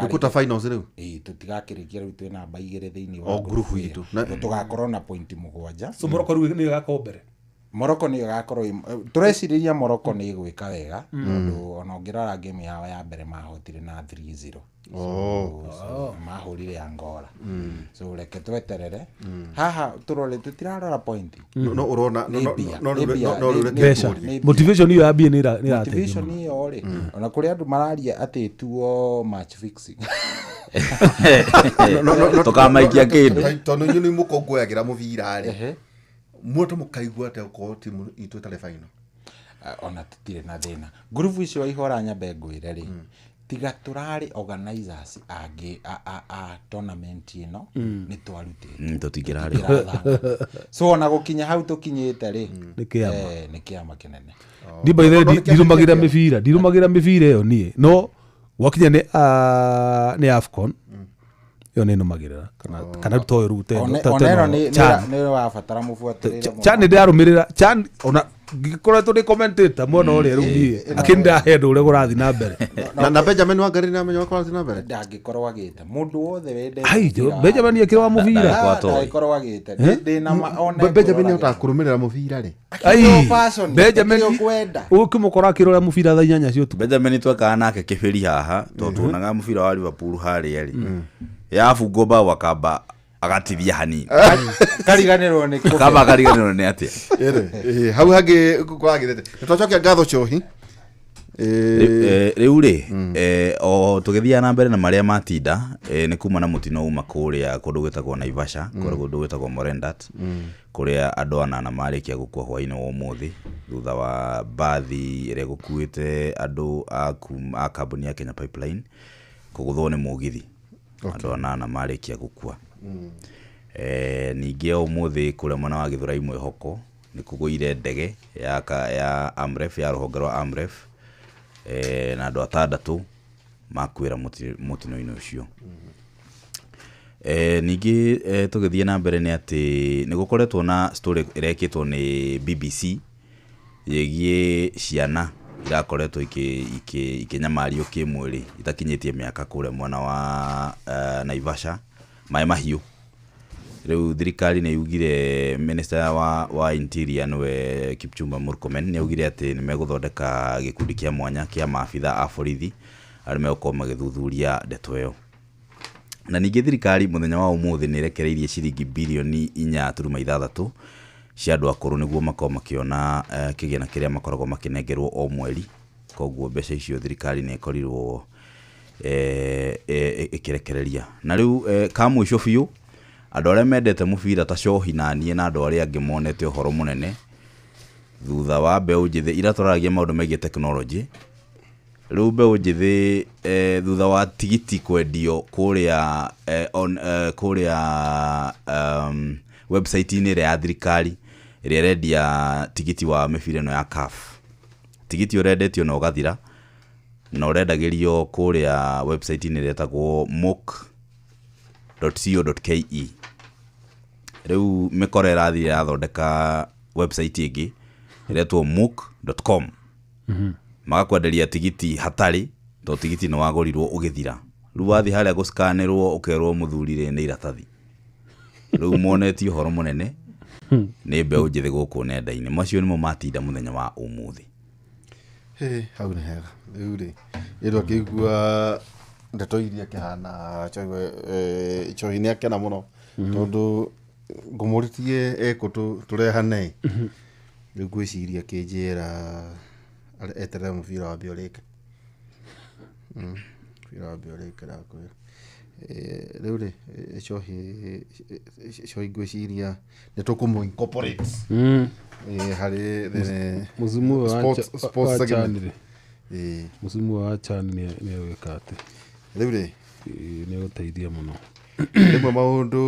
Speaker 3: quarter finals rĩu.
Speaker 4: Ĩĩ, tũtigakĩrĩkia rĩu twĩ namba 2 thĩinĩ wa
Speaker 3: O ngurubu itũ.
Speaker 4: Tũgakorwo na point 7.
Speaker 2: So Morocco rĩu nĩyo ĩgakorwo mbere.
Speaker 4: Morocco nĩyo ĩgakorwo, tũrecirĩria Morocco nĩ ĩgwĩka wega tondũ ona ũngĩrora game yao ya mbere mahotire na 3-0. So mahũrire Angola. So reke tweterere haha tũrore, tũtirarora point.
Speaker 3: No ũrona no
Speaker 2: Mbeca. Motivation iyo ya mbia nĩ ĩrateithia.
Speaker 4: Motivation iyo rĩ, ona kũrĩ andũ mararia atĩ tuo match fixing.
Speaker 1: Tũkamaikia kĩndũ.
Speaker 3: Tondũ inyuĩ nĩ mũkũngũyagĩra mũbira rĩ, mũndũ mũkaigua atĩa gũkorwo timu itũ ĩtarĩ final?
Speaker 4: Ona tũtirĩ na thĩna. Ngurubu icio waihũra nyambe ngwĩre rĩ, tiga tũrarĩ organizers angĩ a tournament ĩno nĩ twarutĩte.
Speaker 1: Tũtingĩrarĩ.
Speaker 4: So ona gũkinya hau tũkinyĩte rĩ,
Speaker 2: nĩ kĩama.
Speaker 4: Nĩ kĩama kĩnene.
Speaker 2: Ni by the way ndirũmagĩrĩra mĩbira, ndirũmagĩrĩra mĩbira ĩyo niĩ. No gwakinya nĩ AFCON ĩyo nĩ nũmagĩrĩra kana to rĩu
Speaker 4: Ona ĩno nĩ wabatara mũbuatĩrĩre mũno.
Speaker 2: Chan nĩndĩrarũmĩrĩra Chan ona ngĩkoretwo ndĩ commentator mwena ũrĩa rĩu niĩ akĩndahe andũ ũrĩa kũrathiĩ na mbere.
Speaker 3: Na Benjamin Wangari nĩamenya ũrĩa kũrathiĩ na mbere?
Speaker 4: Ndangĩkorwo agĩte mũndũ wothe wendete
Speaker 2: Ai, Benjamin akĩrĩ wa mũbira.
Speaker 4: Ndangĩkorwo agĩte. Ndĩna ma
Speaker 3: Benjamin nĩahotaga kũrũmĩrĩra mũbira rĩ.
Speaker 2: Ai, Benjamin ũkĩmũkora akĩrora mũbira thaa 8 cia ũtukũ.
Speaker 1: Benjamin twekaga nake kĩbĩri haha tondũ tuonaga mũbira wa Liverpool harĩa rĩ, yabungwo bao akamba agatithia hanini
Speaker 4: kariganĩrwo nĩ
Speaker 1: kamba akariganĩrwo nĩ atĩa.
Speaker 3: Hau hangĩ kwagĩrĩte nĩ twacokia ngatho Cohi.
Speaker 1: Rĩu rĩ, o tũgĩthiaga na mbere na marĩa matinda, nĩ kuma na mũtino uma kũrĩa kũndũ gwĩtagwo Naivasha, kũndũ gwĩtagwo Morendat, kũrĩa andũ 8 marĩkia gũkua hwaĩ-inĩ wa ũmũthĩ thutha wa mbathi ĩrĩa ĩgũkuĩte andũ a kambuni ya Kenya Pipeline kũgũthwo nĩ mũgithi. Andũ 8 marĩkia gũkua. Ningĩ ũmũthĩ kũrĩa mwena wa Gĩthũrai Mwĩhoko nĩ kũgũire ndege ya Amref, ya rũhonge rwa Amref, na andũ 6 makuĩra mũtino-inĩ ũcio. Ningĩ tũgĩthiĩ na mbere nĩ atĩ nĩ gũkoretwo na story ĩrekĩtwo nĩ BBC ĩgiĩ ciana irakoretwo ikĩnyamario kĩmwĩrĩ itakinyĩtie mĩaka kũrĩa mwena wa Naivasha, Maĩ Mahiũ. Rĩu thirikari nĩ yugire, minister wa interior nĩwe Kipchumba Murkomen nĩ augire atĩ nĩ megũthondeka gĩkundi kĩa mwanya kĩa maabitha a borithi arĩa megũkorwo magĩthuthuria ndeto ĩyo. Na ningĩ thirikari mũthenya wa ũmũthĩ nĩ ĩrekereirie ciringi birioni 4.6 cia andũ akũrũ nĩguo makorwo makĩona kĩgĩna kĩrĩa makoragwo makĩnengerwo o mweri. Koguo mbeca icio thirikari nĩ ĩkorirwo ĩkĩrekereria. Na rĩu ka mũico biũ, andũ arĩa mendete mũbira ta Cohi na niĩ na andũ arĩa angĩ monete ũhoro mũnene thutha wa mbeũ njĩthĩ ira tũraragia maũndũ megiĩ technology. Rĩu mbeũ njĩthĩ thutha wa tigiti kwendio kũrĩa kũrĩa website-inĩ ĩrĩa ya thirikari ĩrĩa ĩrendia tigiti wa mĩbira ĩno ya CAF. Tigiti ũrendetio na ũgathira na ũrendagĩrio kũrĩa website-inĩ ĩrĩa ĩtagwo moc.co.ke. Rĩu mĩkora ĩrathiĩ ĩrathondeka website ĩngĩ ĩretwo moc.com. Magakwenderia tigiti hatarĩ tondũ tigiti nĩ wagũrirwo ũgĩthira. Rĩu wathiĩ harĩa gũscanĩrwo ũkerwo mũthuri rĩ nĩ iratathi. Rĩu monetio ũhoro mũnene nĩ mbeũ njĩthĩ gũkũ nenda-inĩ. Macio nĩmo matinda mũthenya wa ũmũthĩ.
Speaker 3: Hau nĩ hega. Rĩu rĩ, ĩndũ akĩigua ndeto iria kĩhana Cohi nĩ akena mũno. Tondũ ngũmũrĩtie ekũ tũrehane rĩu ngwĩciria kĩnjĩra eterere mũbira wambe ũrĩke. Mũbira wambe ũrĩke ndakwĩra. Rĩu rĩ cohi ngwĩciria nĩ tũkũmũ incorporate harĩ the
Speaker 2: Mũcimu ũyũ wa
Speaker 3: sports
Speaker 2: wa
Speaker 3: segment.
Speaker 2: CHAN rĩ, mũcimu ũyũ wa CHAN nĩ egwĩka atĩ
Speaker 3: Rĩu rĩ
Speaker 2: nĩ egũteithia mũno.
Speaker 3: Rĩmwe maũndũ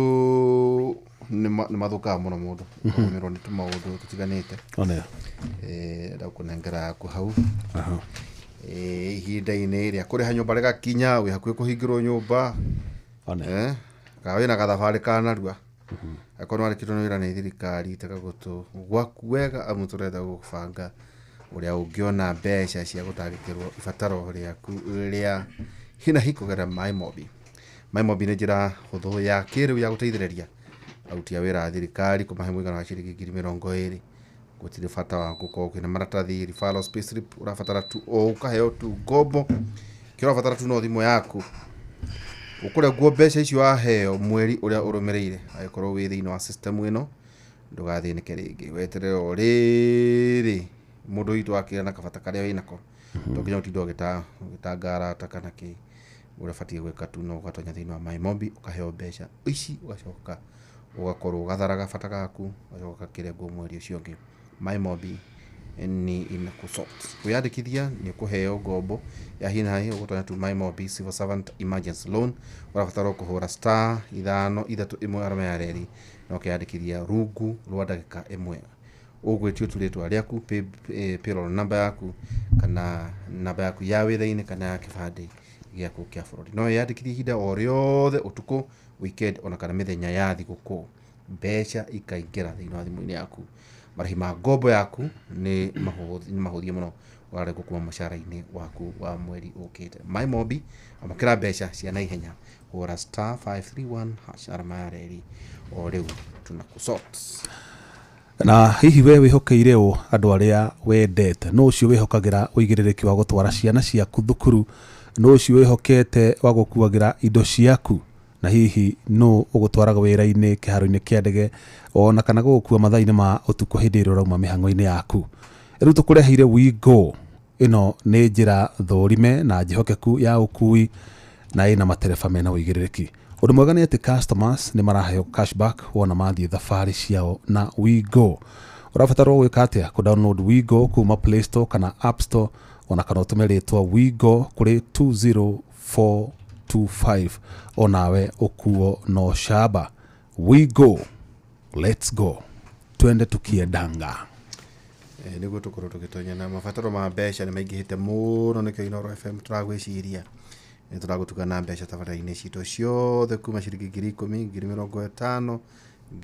Speaker 3: nĩ mathũkaga mũno mũndũ ũkagũmĩrwo nĩ tũmaũndũ tũtiganĩte.
Speaker 2: One.
Speaker 3: Ndakũnengera yaku hau. Ihinda-inĩ rĩa kũrĩha nyũmba rĩgakinya wĩ hakuhĩ kũhingĩrwo nyũmba.
Speaker 2: One.
Speaker 3: Kana wĩna gathabarĩ ka narua akorwo nĩwarĩkĩtwo nĩ wĩra nĩ thirikari tega gũtũ gwaku wega amu tũrenda gũbanga ũrĩa ũngĩona mbeca cia gũtangĩkĩrwo ibataro rĩaku rĩa hinahi kũgerera MyMobi. MyMobi nĩ njĩra hũthũ ya kĩrĩu ya gũteithĩrĩria aruti a wĩra a thirikari kũmahe mũigana wa ciringi 20,000. Gũtirĩ bata wa gũkorwo kwĩna maratathi, referrals, payslip, ũrabatara tu o ũkaheo tu ngombo. Kĩrĩa ũrabatara tu no thimũ yaku. Ũkũrengwo mbeca icio waheo mweri ũrĩa ũrũmĩrĩire. Angĩkorwo wĩ thĩinĩ wa system ĩno ndũgathĩnĩke rĩngĩ, weterere o rĩrĩ mũndũ witũ akĩra na kabata karĩa wĩnako. To nginya ũtinde ũgĩtanga arata kana kĩ. Ũrĩa ũbatiĩ gwĩka tu no ũgatonya thĩinĩ wa MyMobi ũkaheo mbeca ici ũgacoka ũgakorwo ũgathara gabata gaku ũgacoka ũgakĩrengwo mweri ũcio ũngĩ. MyMobi ni inakusort. Kwĩyandĩkithia nĩ ũkũheo ngombo ya hi na hi ũgũtonya tu MyMobi Civil Servant Emergency Loan. Ũrabatara kũhũra star 5 3 1 arama ya reri na ũkeyandĩkithia rungu rwa ndagĩka 1. Ũgwĩtio tu rĩtwa rĩaku, payroll number yaku kana namba yaku ya wĩra-inĩ kana ya kĩbandĩ gĩaku kĩa bũrũri. No wĩyandĩkithie ihinda o rĩothe ũtukũ, weekend ona kana mĩthenya ya thigũkũ. Mbeca ikaingĩra thĩinĩ wa thimũ-inĩ yaku. Marĩhi ma ngombo yaku nĩ mahũthie mũno ũrarengwo kuma mũcara-inĩ waku wa mweri ũkĩte. MyMobi amũkĩra mbeca cia naihenya hũra star 531 hash arama ya reri o rĩu tunakusort.
Speaker 2: Na hihi we wĩhokeire ũ andũ arĩa wendete? Nũ ũcio wĩhokagĩra ũigĩrĩrĩki wa gũtwara ciana ciaku thukuru? Nũ ũcio wĩhokete wa gũkuagĩra indo ciaku? Na hihi nũ ũgũtwaraga wĩra-inĩ kĩharo-inĩ kĩa ndege ona kana gũgũkua mathaa-inĩ ma ũtukũ hĩndĩ ĩrĩa ũrauma mĩhang'o-inĩ yaku? Rĩu tũkũreheire WeGo. Ĩno nĩ njĩra thũrime na njĩhokeku ya ũkui na ĩna matereba mena ũigĩrĩrĩki. Ũndũ mwega nĩ atĩ customers nĩ maraheo cashback wona mathiĩ thabarĩ ciao na WeGo. Ũrabatarwo gwĩka atĩa? Kũ download WeGo kuma Play Store kana App Store ona kana ũtũme rĩtwa WeGo kũrĩ 20425 onawe ũkuo no shaba. WeGo, let's go, twende tukiendanga.
Speaker 3: Nĩguo tũkorwo tũgĩtonya na mabataro ma mbeca nĩ maingĩhĩte mũno nĩkĩo Inooro FM tũragwĩciria nĩ tũragũtugana mbeca tabarĩra-inĩ citũ ciothe kuma ciringi 10,000, 50,000,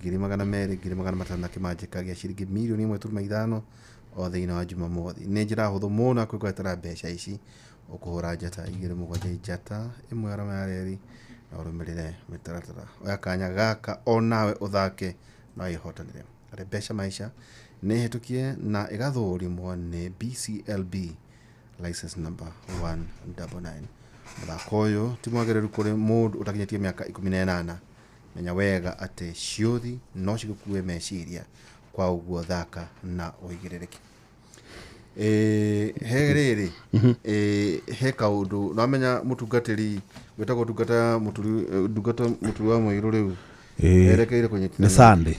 Speaker 3: 200,000, 500,000 na kĩmanjĩka gĩa ciringi 1.5 million o thĩinĩ wa Jumamothi. Nĩ njĩra hũthũ mũno ya kwĩgwatĩra mbeca ici ũkũhũra njata 2 7 njata 1 arama ya reri na ũrũmĩrĩre mĩtaratara. Oya kanya gaka onawe ũthake na wĩhotanĩre. Arĩ mbeca maisha nĩ hĩtũkie na ĩgathũrimwo nĩ BCLB license number 199. Mũthako ũyũ ti mwagĩrĩru kũrĩ mũndũ ũtakinyĩtie mĩaka 18. Menya wega atĩ ciũthi no cigũkue meciria kwa ũguo thaka na ũigĩrĩrĩki. He rĩrĩ he kaũndũ namenya mũtungatĩri wĩtagwo ndungata mũturi ndungata mũturi wa mũirũ rĩu erekeire
Speaker 2: Nĩ
Speaker 3: kũnyitithania
Speaker 2: Sunday.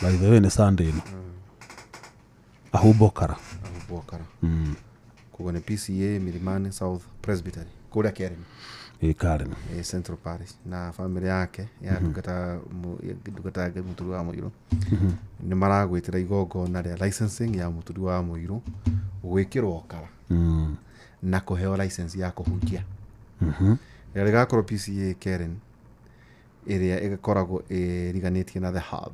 Speaker 2: By the way nĩ Sunday ĩno. Ahumbwo kara.
Speaker 3: Ahumbwo kara. Koguo nĩ PCA Milimani South Presbytery kũrĩa Karen.
Speaker 2: Karen.
Speaker 3: Central Parish na family yake ya ndungata ndungata ya Ngai mũturi wa mũirũ nĩ maragwĩtĩra igongona rĩa licensing ya mũturi wa mũirũ gwĩkĩrwo kara na kũheo license ya kũhunjia. Rĩrĩa rĩgakorwo PCA Karen ĩrĩa ĩkoragwo ĩriganĩtie na The Hub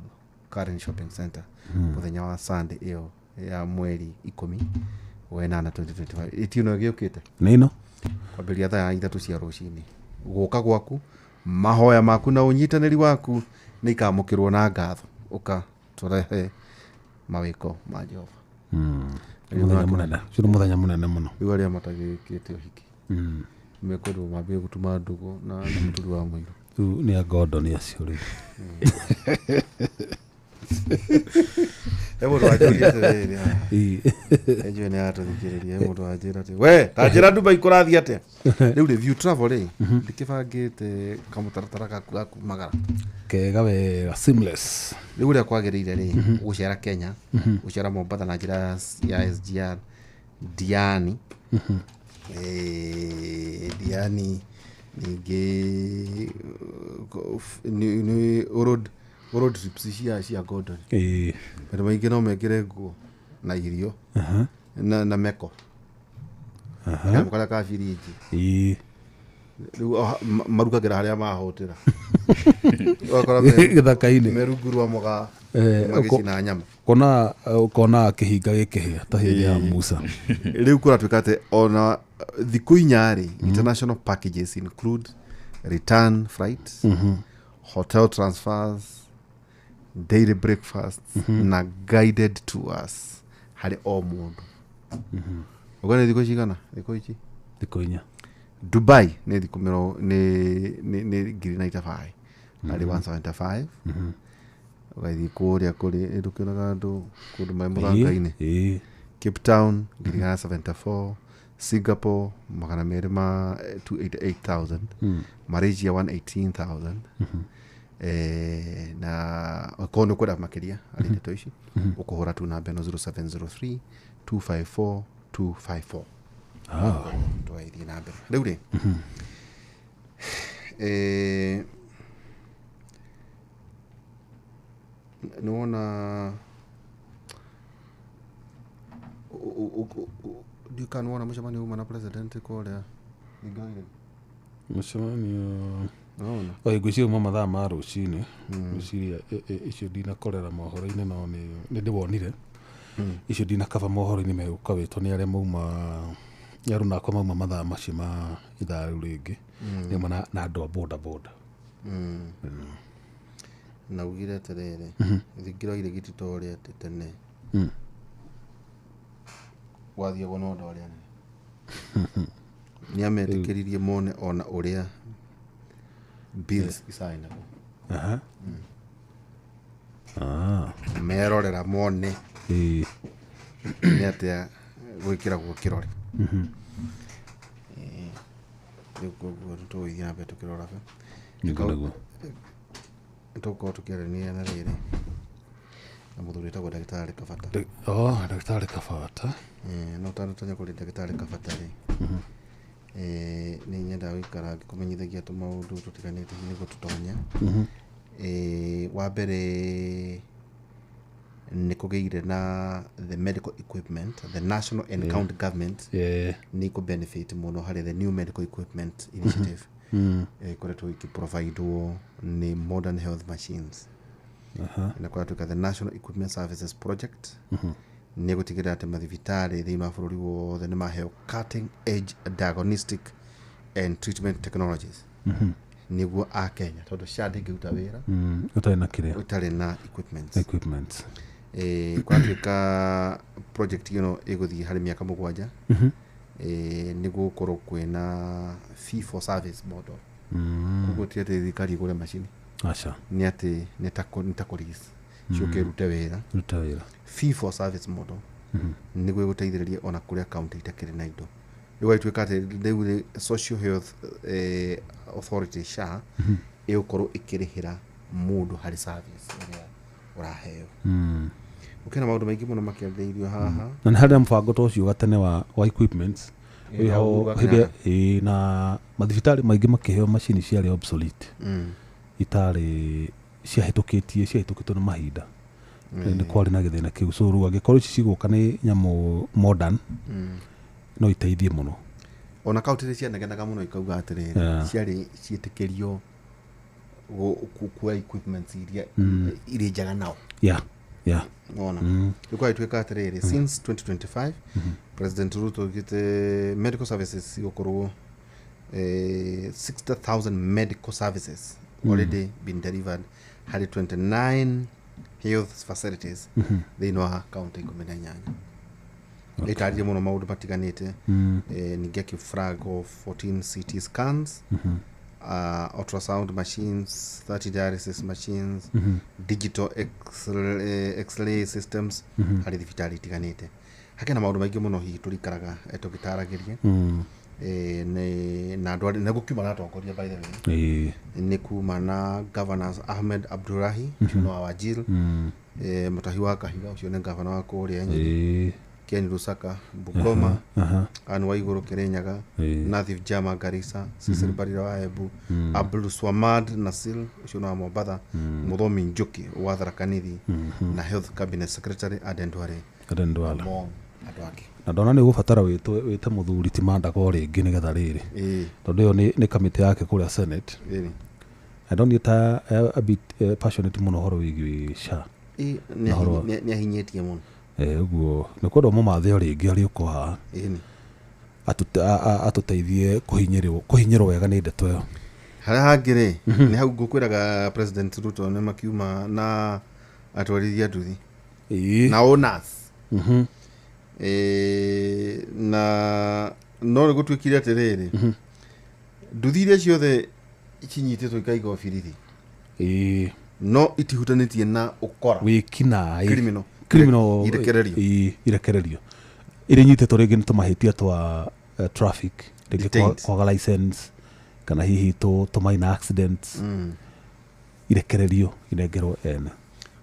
Speaker 3: Karen Shopping Center mũthenya wa Sunday ĩyo ya mweri 10 wa 8 2025. Ĩtino ĩgĩũkĩte
Speaker 2: Nĩ ĩno
Speaker 3: kwambĩrĩria thaa 3 cia rũcinĩ. Gũka gwaku mahoya maku na ũnyitanĩri waku nĩ ikamũkĩrwo na ngatho. Ũka tũrehe mawĩko ma Jehova.
Speaker 2: Mũthenya mũnene. Ũcio nĩ mũthenya mũnene mũno.
Speaker 3: Rĩu arĩa matagĩkĩte ũhiki mekwendwo mambie gũtuma ndũgũ na mũturi wa mũirũ.
Speaker 2: Rĩu nĩ a Gordon acio rĩu.
Speaker 3: He mũndũ wanjũria atĩrĩrĩ haha.
Speaker 2: Ĩĩ.
Speaker 3: Enjue nĩ atũthikĩrĩria he mũndũ wanjĩra atĩ we ta njĩra Dubai kũrathiĩ atĩa rĩu rĩ view travel rĩ ndĩkĩbangĩte kamũtaratara gaku ga kumagara
Speaker 2: Kega wega seamless.
Speaker 3: Rĩu ũrĩa kwagĩrĩire rĩ gũcera Kenya, gũcera Mombatha na njĩra ya SGR Diani. Diani ningĩ nĩ road trips cia Gordon.
Speaker 2: Ĩĩ.
Speaker 3: Andũ maingĩ no mekĩre nguo na irio na meko kanyamũ karĩa ka birinji.
Speaker 2: Ĩĩ.
Speaker 3: Rĩu marugagĩra harĩa mahũtĩra. Ũgakora
Speaker 2: Gĩthaka-inĩ.
Speaker 3: me rungu rwa mũgaa magĩcina nyama.
Speaker 2: Ũkona kĩhinga gĩkĩhĩa ta hĩndĩ ya Musa.
Speaker 3: Rĩu kũratuĩka atĩ ona thikũ 4 rĩ, international packages include return flight, hotel transfers, daily breakfasts na guided tours harĩ o mũndũ. Ũguo nĩ thikũ cigana thikũ ici?
Speaker 2: Thikũ 4.
Speaker 3: Dubai nĩ thikũ mĩrongo nĩ 95,000 harĩ 175. Ũgathiĩ kũrĩa kũrĩ ndũkĩonaga andũ kũndũ marĩ mũthanga-inĩ.
Speaker 2: Ĩĩ.
Speaker 3: Cape Town 174,000, Singapore 200 ma 288,000, Malaysia 118,000. Na okorwo nĩ ũkwenda makĩria harĩ ndeto ici ũkũhũra tu namba ĩno 0703 254 254.
Speaker 2: Ah.
Speaker 3: Tũgagĩthiĩ na mbere rĩu rĩ, nĩ wona ndiũĩ kana nĩ wona mũcemanio uma na president kũrĩa Thinga-inĩ?
Speaker 2: Mũcemanio.
Speaker 3: Nĩwona?
Speaker 2: Oi, ngwĩciria uma mathaa ma rũcinĩ. Ngwĩciria icio ndinakorera mohoro-inĩ no nĩ ndĩwonire. Icio ndinakaba mohoro-inĩ megũka wĩtwo nĩ arĩa mauma nĩ aruna akwa mauma mathaa macio ma ithaa rĩu rĩngĩ. Nĩ amwe na andũ a boda boda.
Speaker 3: Na ugire atĩrĩrĩ, thingira irĩgiti ta ũrĩa atĩ tene gwathiagwo no andũ arĩa anene. Nĩ ametĩkĩririe mone ona ũrĩa bills isainagwo.
Speaker 2: Aha. Ah.
Speaker 3: Merorera mone
Speaker 2: Ĩĩ.
Speaker 3: nĩ atĩa gwĩkĩragwo kĩrore. Rĩu koguo nĩ tũgũthiĩ na mbere tũkĩroraga.
Speaker 2: Nĩguo nĩguo.
Speaker 3: Nĩ tũgũkorwo tũkĩaranĩria na rĩrĩ na mũthuri wĩtagwo ndagĩtarĩ Kabata.
Speaker 2: Oh, ndagĩtarĩ Kabata.
Speaker 3: No ũtanatonya kũrĩ ndagĩtarĩ Kabata rĩ, nĩ nyendaga gũikara ngĩkũmenyithagia tũmaũndũ tũtiganĩte nĩguo tũtonye. Wa mbere nĩ kũgĩire na the medical equipment, the national and county government nĩ ikũ benefit mũno harĩ the new medical equipment initiative. Ĩkoretwo ĩkĩprovidwo nĩ modern health machines. Na kũratuĩka the national equipment services project nĩ gũtigĩrĩra atĩ mathibitarĩ thĩinĩ wa bũrũri wothe nĩ maheo cutting edge diagnostic and treatment technologies nĩguo a Kenya, tondũ SHA ndĩngĩruta wĩra
Speaker 2: Ũtarĩ na kĩrĩa
Speaker 3: ũtarĩ na equipment.
Speaker 2: Equipment.
Speaker 3: Kũratuĩka project ĩno ĩgũthiĩ harĩ mĩaka 7, nĩguo gũkorwo kwĩna fee for service model. Koguo ti atĩ thirikari ĩgũre macini.
Speaker 2: Aca.
Speaker 3: Nĩ atĩ nĩ ta kũ-lease ciũke ĩrute wĩra.
Speaker 2: Ruta wĩra.
Speaker 3: Fee for service model nĩguo ĩgũteithĩrĩria ona kũrĩa kaunti itakĩrĩ na indo. Rĩu gwagĩtuĩka atĩ rĩu rĩ, social health authority SHA ĩgũkorwo ĩkĩrĩhĩra mũndũ harĩ service ĩrĩa ũraheo. Gũkĩna maũndũ maingĩ mũno makĩarĩrĩirio haha.
Speaker 2: Na nĩ harĩ na mũbango ta ũcio gatene wa equipments.
Speaker 3: Ĩĩ, ya
Speaker 2: Wĩho
Speaker 3: Uhuru wa
Speaker 2: hĩndĩ
Speaker 3: Kenyatta.
Speaker 2: ĩĩ, na mathibitarĩ maingĩ makĩheo macini ciarĩ obsolete, itarĩ ciahĩtũkĩtio nĩ mahinda. Nĩ kwarĩ na gĩthĩna kĩu, so rĩu angĩkorwo ici cigũka nĩ nyamũ modern no iteithie mũno.
Speaker 3: Ona kaunti nĩ cianegenaga mũno ikauga atĩrĩrĩ, ciarĩ ciĩtĩkĩrio kuoya equipments iria irĩ njega nao.
Speaker 2: Yeah.
Speaker 3: Ona rĩu kwagĩtuĩka atĩrĩrĩ, since 2025 President Ruto augĩte medical services igũkorwo 60,000 medical services already been delivered harĩ 29 health facilities thĩinĩ wa kaunti 18. Ĩtarĩrie mũno maũndũ matiganĩte. Ningĩ akĩ flag off 14 CT scans. Ultrasound machines, 30 dialysis machines, digital x-ray systems harĩ thibitarĩ itiganĩte. Hakena maũndũ maingĩ mũno hihi tũrikaraga tũgĩtaragĩria. Na andũ nĩ gũkiuma na atongoria, by the way. Nĩ kuma na governors, Ahmed Abdulahi ũcio nĩ wa Wajir, Mutahi wa Kahiga ũcio nĩ governor wa kũrĩa Nyeri, Ken Lusaka Bungoma, Anne Waiguru Kirinyaga, Nathif Jama Garissa, Cecil Barira wa Embu, Abdul Swamad Nasil ũcio nĩ wa Mombatha, Muthomi Njuki wa Tharaka Nithi, na Health Cabinet Secretary Aden Duale
Speaker 2: Aden Duale.
Speaker 3: Among andũ angĩ.
Speaker 2: Na ndona nĩ ũgũbatara wĩte mũthuri ti Mandago rĩngĩ nĩgetha rĩrĩ, tondũ ĩyo nĩ kamĩtĩ yake kũrĩa Senate. I don't ta a bit passionate mũno ũhoro wĩgiĩ SHA.
Speaker 3: Nĩ ahinyĩtie mũno.
Speaker 2: Ũguo nĩ kwenda ũmũmathe o rĩngĩ arĩ ũko haha, atũteithie kũhinyĩrwo wega nĩ ndeto ĩyo.
Speaker 3: Harĩa hangĩ rĩ, nĩ hau ngũkwĩraga President Ruto nĩ makiuma na atwarithia nduthi na owners. Na no nĩ gũtuĩkire atĩrĩrĩ, nduthi iria ciothe cinyitĩtwo ikaigwo birithi no itihutanĩtie na ũkora,
Speaker 2: wĩkinaĩ,
Speaker 3: criminal,
Speaker 2: criminal,
Speaker 3: irekererio.
Speaker 2: Irekererio iria inyitĩtwo rĩngĩ nĩ tũmahĩtia twa traffic rĩngĩ,
Speaker 3: Detained.
Speaker 2: kwaga license kana hihi tũ minor accidents, irekererio inengerwo ene.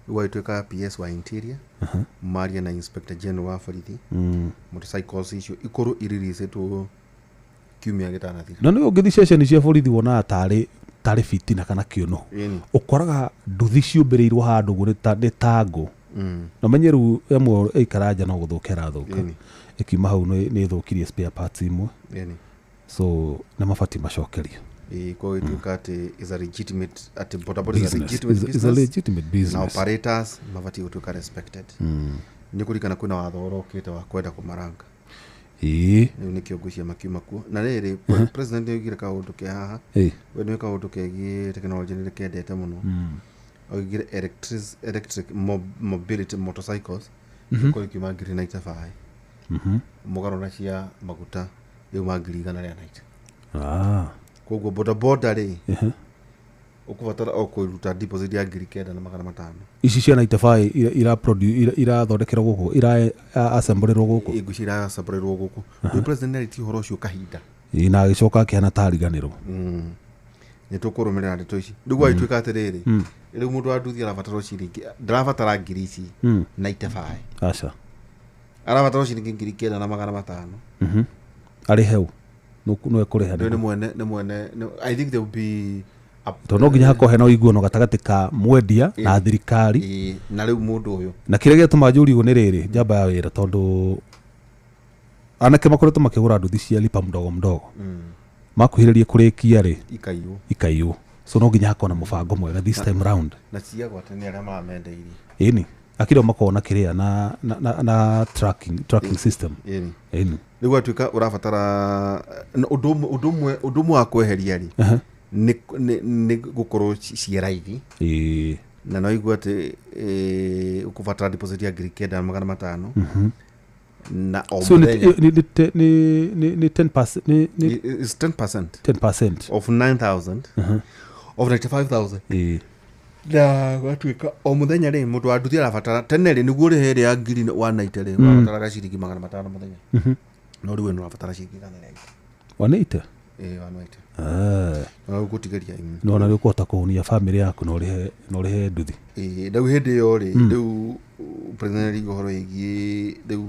Speaker 3: Rĩu agĩtuĩka PS wa Interior maria na Inspector General wa borithi, motorcycles icio ikorwo iriricĩtwo kiumia gĩtanathira.
Speaker 2: Na nĩ ũngĩthiĩ ceceni cia borithi wonaga tarĩ fitina kana kĩũnũ. Ũkoraga nduthi ciũmbĩrĩirwo handũ ũguo nĩ ta ngũ. Na menye rĩu ĩmwe ĩikara nja no gũthũka ĩrathũka. Ĩkiuma hau nĩ ĩthũkirie spare parts imwe. So nĩ mabatiĩ macokerio.
Speaker 3: Ĩĩ, koguo ĩtuĩka atĩ is a legitimate, atĩ bodaboda is a
Speaker 2: Business.
Speaker 3: legitimate
Speaker 2: Is a
Speaker 3: business
Speaker 2: legitimate
Speaker 3: na
Speaker 2: business.
Speaker 3: operators mabatiĩ gũtuĩka respected. Nĩ kũrikana kwĩna watho ũrokĩte wa kwenda kũmaranga. Rĩu nĩkĩo ngwĩciria makiuma kuo. Na rĩrĩ, president nĩ oigire kaũndũ ke haha. We nĩ kaũndũ kegiĩ tekinoronjĩ nĩ kendete mũno. Oigire electric mobility motorcycles ikorwo ikiuma 95,000, mũgarũ na cia maguta iuma 190,000. Koguo bodaboda rĩ, ũkũbatara o kũruta deposit ya 9,500.
Speaker 2: Ici cia 95 irathondekerwo gũkũ, ira assemblĩrwo gũkũ?
Speaker 3: Ngwĩciria iracabarĩrwo gũkũ. Rĩu president nĩarĩtie ũhoro ũcio kahinda.
Speaker 2: Ĩĩ, na agĩcoka akĩhana ta ariganĩrwo.
Speaker 3: Nĩ tũkũrũmĩrĩra ndeto ici. Rĩu gwagĩtuĩka atĩrĩrĩ, rĩu mũndũ wa nduthi arabatara o ciringi, ndarabatara ngiri ici 95,
Speaker 2: Aca.
Speaker 3: arabatara o ciringi 9,500.
Speaker 2: Arĩ heu no ekũrĩha.
Speaker 3: Rĩu nĩ mwene nĩ mwene I think there will be
Speaker 2: Tondũ no nginya hakorwo hena ũiguano gatagatĩ ka mwendia na thirikari.
Speaker 3: Ĩĩ, na rĩu mũndũ ũyũ
Speaker 2: Na kĩrĩa gĩatũma njũri ũguo nĩ rĩrĩ, njamba ya wĩra, tondũ anake makoretwo makĩgũra nduthi cia lipa mdogo mdogo, makuhĩrĩrie kũrĩkia rĩ,
Speaker 3: ikaiywo.
Speaker 2: Ikaiywo. So no nginya hakorwo na mũbango mwega this time round.
Speaker 3: Na ciagwate nĩ arĩa maramendeirie.
Speaker 2: Ĩni akĩrĩ o makorwo na kĩrĩa na tracking system. Ĩni.
Speaker 3: Rĩu gwatuĩka ũrabatara na ũndũ ũmwe wa kweheria rĩ, nĩ gũkorwo ciĩ raithi. Na no igua atĩ ũkũbatara deposit ya 9,500 na o
Speaker 2: So nĩ
Speaker 3: mũthenya.
Speaker 2: nĩ 10%, nĩ
Speaker 3: It's 10%
Speaker 2: 10%
Speaker 3: of 9000, of 95,000. Na gwatuĩka o mũthenya rĩ, mũndũ wa nduthi arabatara, tene rĩ, nĩguo ũrĩhe ĩrĩa ya ngiri 190 rĩ, ũrabataraga ciringi 500 mũthenya, no rĩu we nĩ ũrabatara ciringi 180.
Speaker 2: 180.
Speaker 3: Ĩĩ, 180.
Speaker 2: Ah.
Speaker 3: Na gũtigĩria.
Speaker 2: No na nĩ ũkũhota kũhũnia bamĩrĩ yaku na ũrĩhe nduthi.
Speaker 3: Ĩĩ, rĩu hĩndĩ ĩyo rĩ, rĩu president ariga ũhoro wĩgiĩ rĩu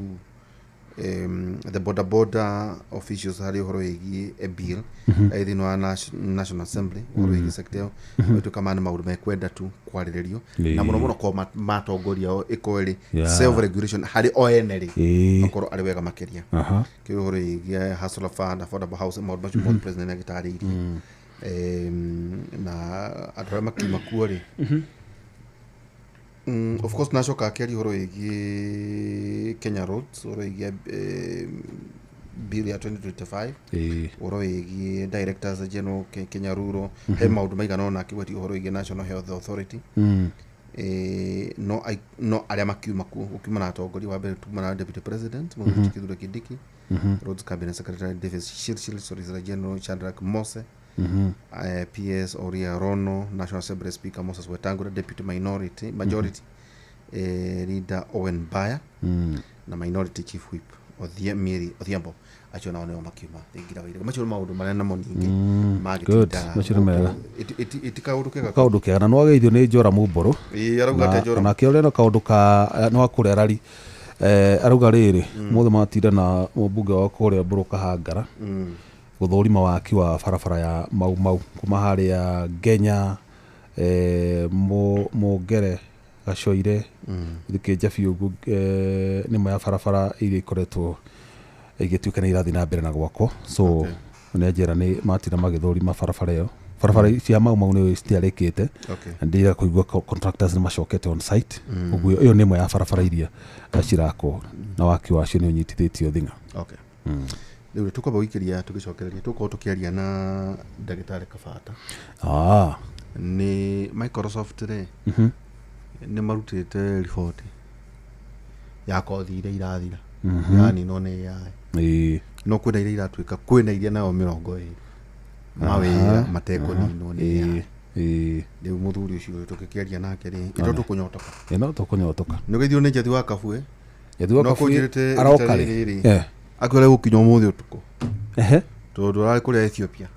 Speaker 3: the boda boda officials harĩ ũhoro wĩgiĩ a bill thĩinĩ wa National Assembly ũhoro wĩgiĩ sector ĩyo. Gwatuĩka maya nĩ maũndũ mekwenda tu kwarĩrĩrio na mũno mũno kwa matongoria ao ĩkorwo ĩrĩ self regulation harĩ o ene rĩ, makorwo arĩ wega makĩria. Kĩ ũhoro wĩgiĩ hustler fund, affordable housing, maũndũ macio mothe president nĩ agĩtarĩirie. Na andũ arĩa makiuma kuo rĩ, of course nacoka akĩaria ũhoro wĩgiĩ Kenya Roads, ũhoro wĩgiĩ bill ya 2025, ũhoro wĩgiĩ directors general Kenya Rural, he maũndũ maigana ũna akĩgwetia ũhoro wĩgiĩ National Health Authority. No arĩa makiuma kuo, gũkiuma na atongoria wa mbere, tuma na deputy president Mũthuri Kithure Kindiki, Roads cabinet secretary Davis Chirchir, Solicitor General Shadrack Mose. PS Oria Rono, National Assembly Speaker Moses Wetangula, Deputy Minority Majority Leader Owen Baya na Minority Chief Whip Mary Odhiambo acio nao nĩo makiuma thingira wa iregi. Macio nĩ maũndũ marĩa namo ningĩ magĩtinda.
Speaker 2: Macio nĩ mega.
Speaker 3: Iti kaũndũ kega.
Speaker 2: Kaũndũ kega na nĩwageithio nĩ Njora Mũmbũrũ.
Speaker 3: Ĩĩ, arauga atĩa Njora?
Speaker 2: Nake ũrĩa no kaũndũ ka nĩ wa kũrĩa rari arauga rĩrĩ mothe matinda na mũmbunge wa kũrĩa Mbũrũ Kahangara gũthũrima waki wa barabara ya Mau Mau kuma harĩa Ngenya Mũngere Gacoire Thikĩnja biũ ũguo, nĩ ĩmwe ya barabara iria ikoretwo igĩtuĩka nĩ irathiĩ na mbere na gwakwo, so nĩ anjĩra nĩ matinda magĩthũrima barabara ĩyo. Barabara cia Mau Mau nĩ citiarĩkĩte na ndĩra kũigua contractors nĩ macokete on site, ũguo ĩyo nĩ ĩmwe ya barabara iria cirakwo na waki wacio nĩ ũnyitithĩtio thing'a.
Speaker 3: Okay. Rĩu tũkwamba gũikĩria tũgĩcokereria tũkorwo tũkĩaria na ndagĩtarĩ Kabata. Nĩ Microsoft rĩ, nĩ marutĩte riboti ya kothi iria irathira iraninwo nĩ AI. No kwĩna iria iratuĩka, kwĩna iria nayo 20 mawĩra matekũninwo nĩ AI. Rĩu mũthuri ũcio tũgĩkĩaria nake rĩ, ĩto tũkũnyotoka.
Speaker 2: Ĩno tũkũnyotoka.
Speaker 3: Nĩ ũgeithio nĩ Njathi wa Kabue.
Speaker 2: Njathi wa
Speaker 3: No
Speaker 2: Kabue
Speaker 3: kũnjĩrĩte
Speaker 2: aroka
Speaker 3: rita
Speaker 2: rĩ?
Speaker 3: rĩrĩ. Akwĩra gũkinya ũmũthĩ ũtukũ tondũ ararĩ kũrĩa Ethiopia.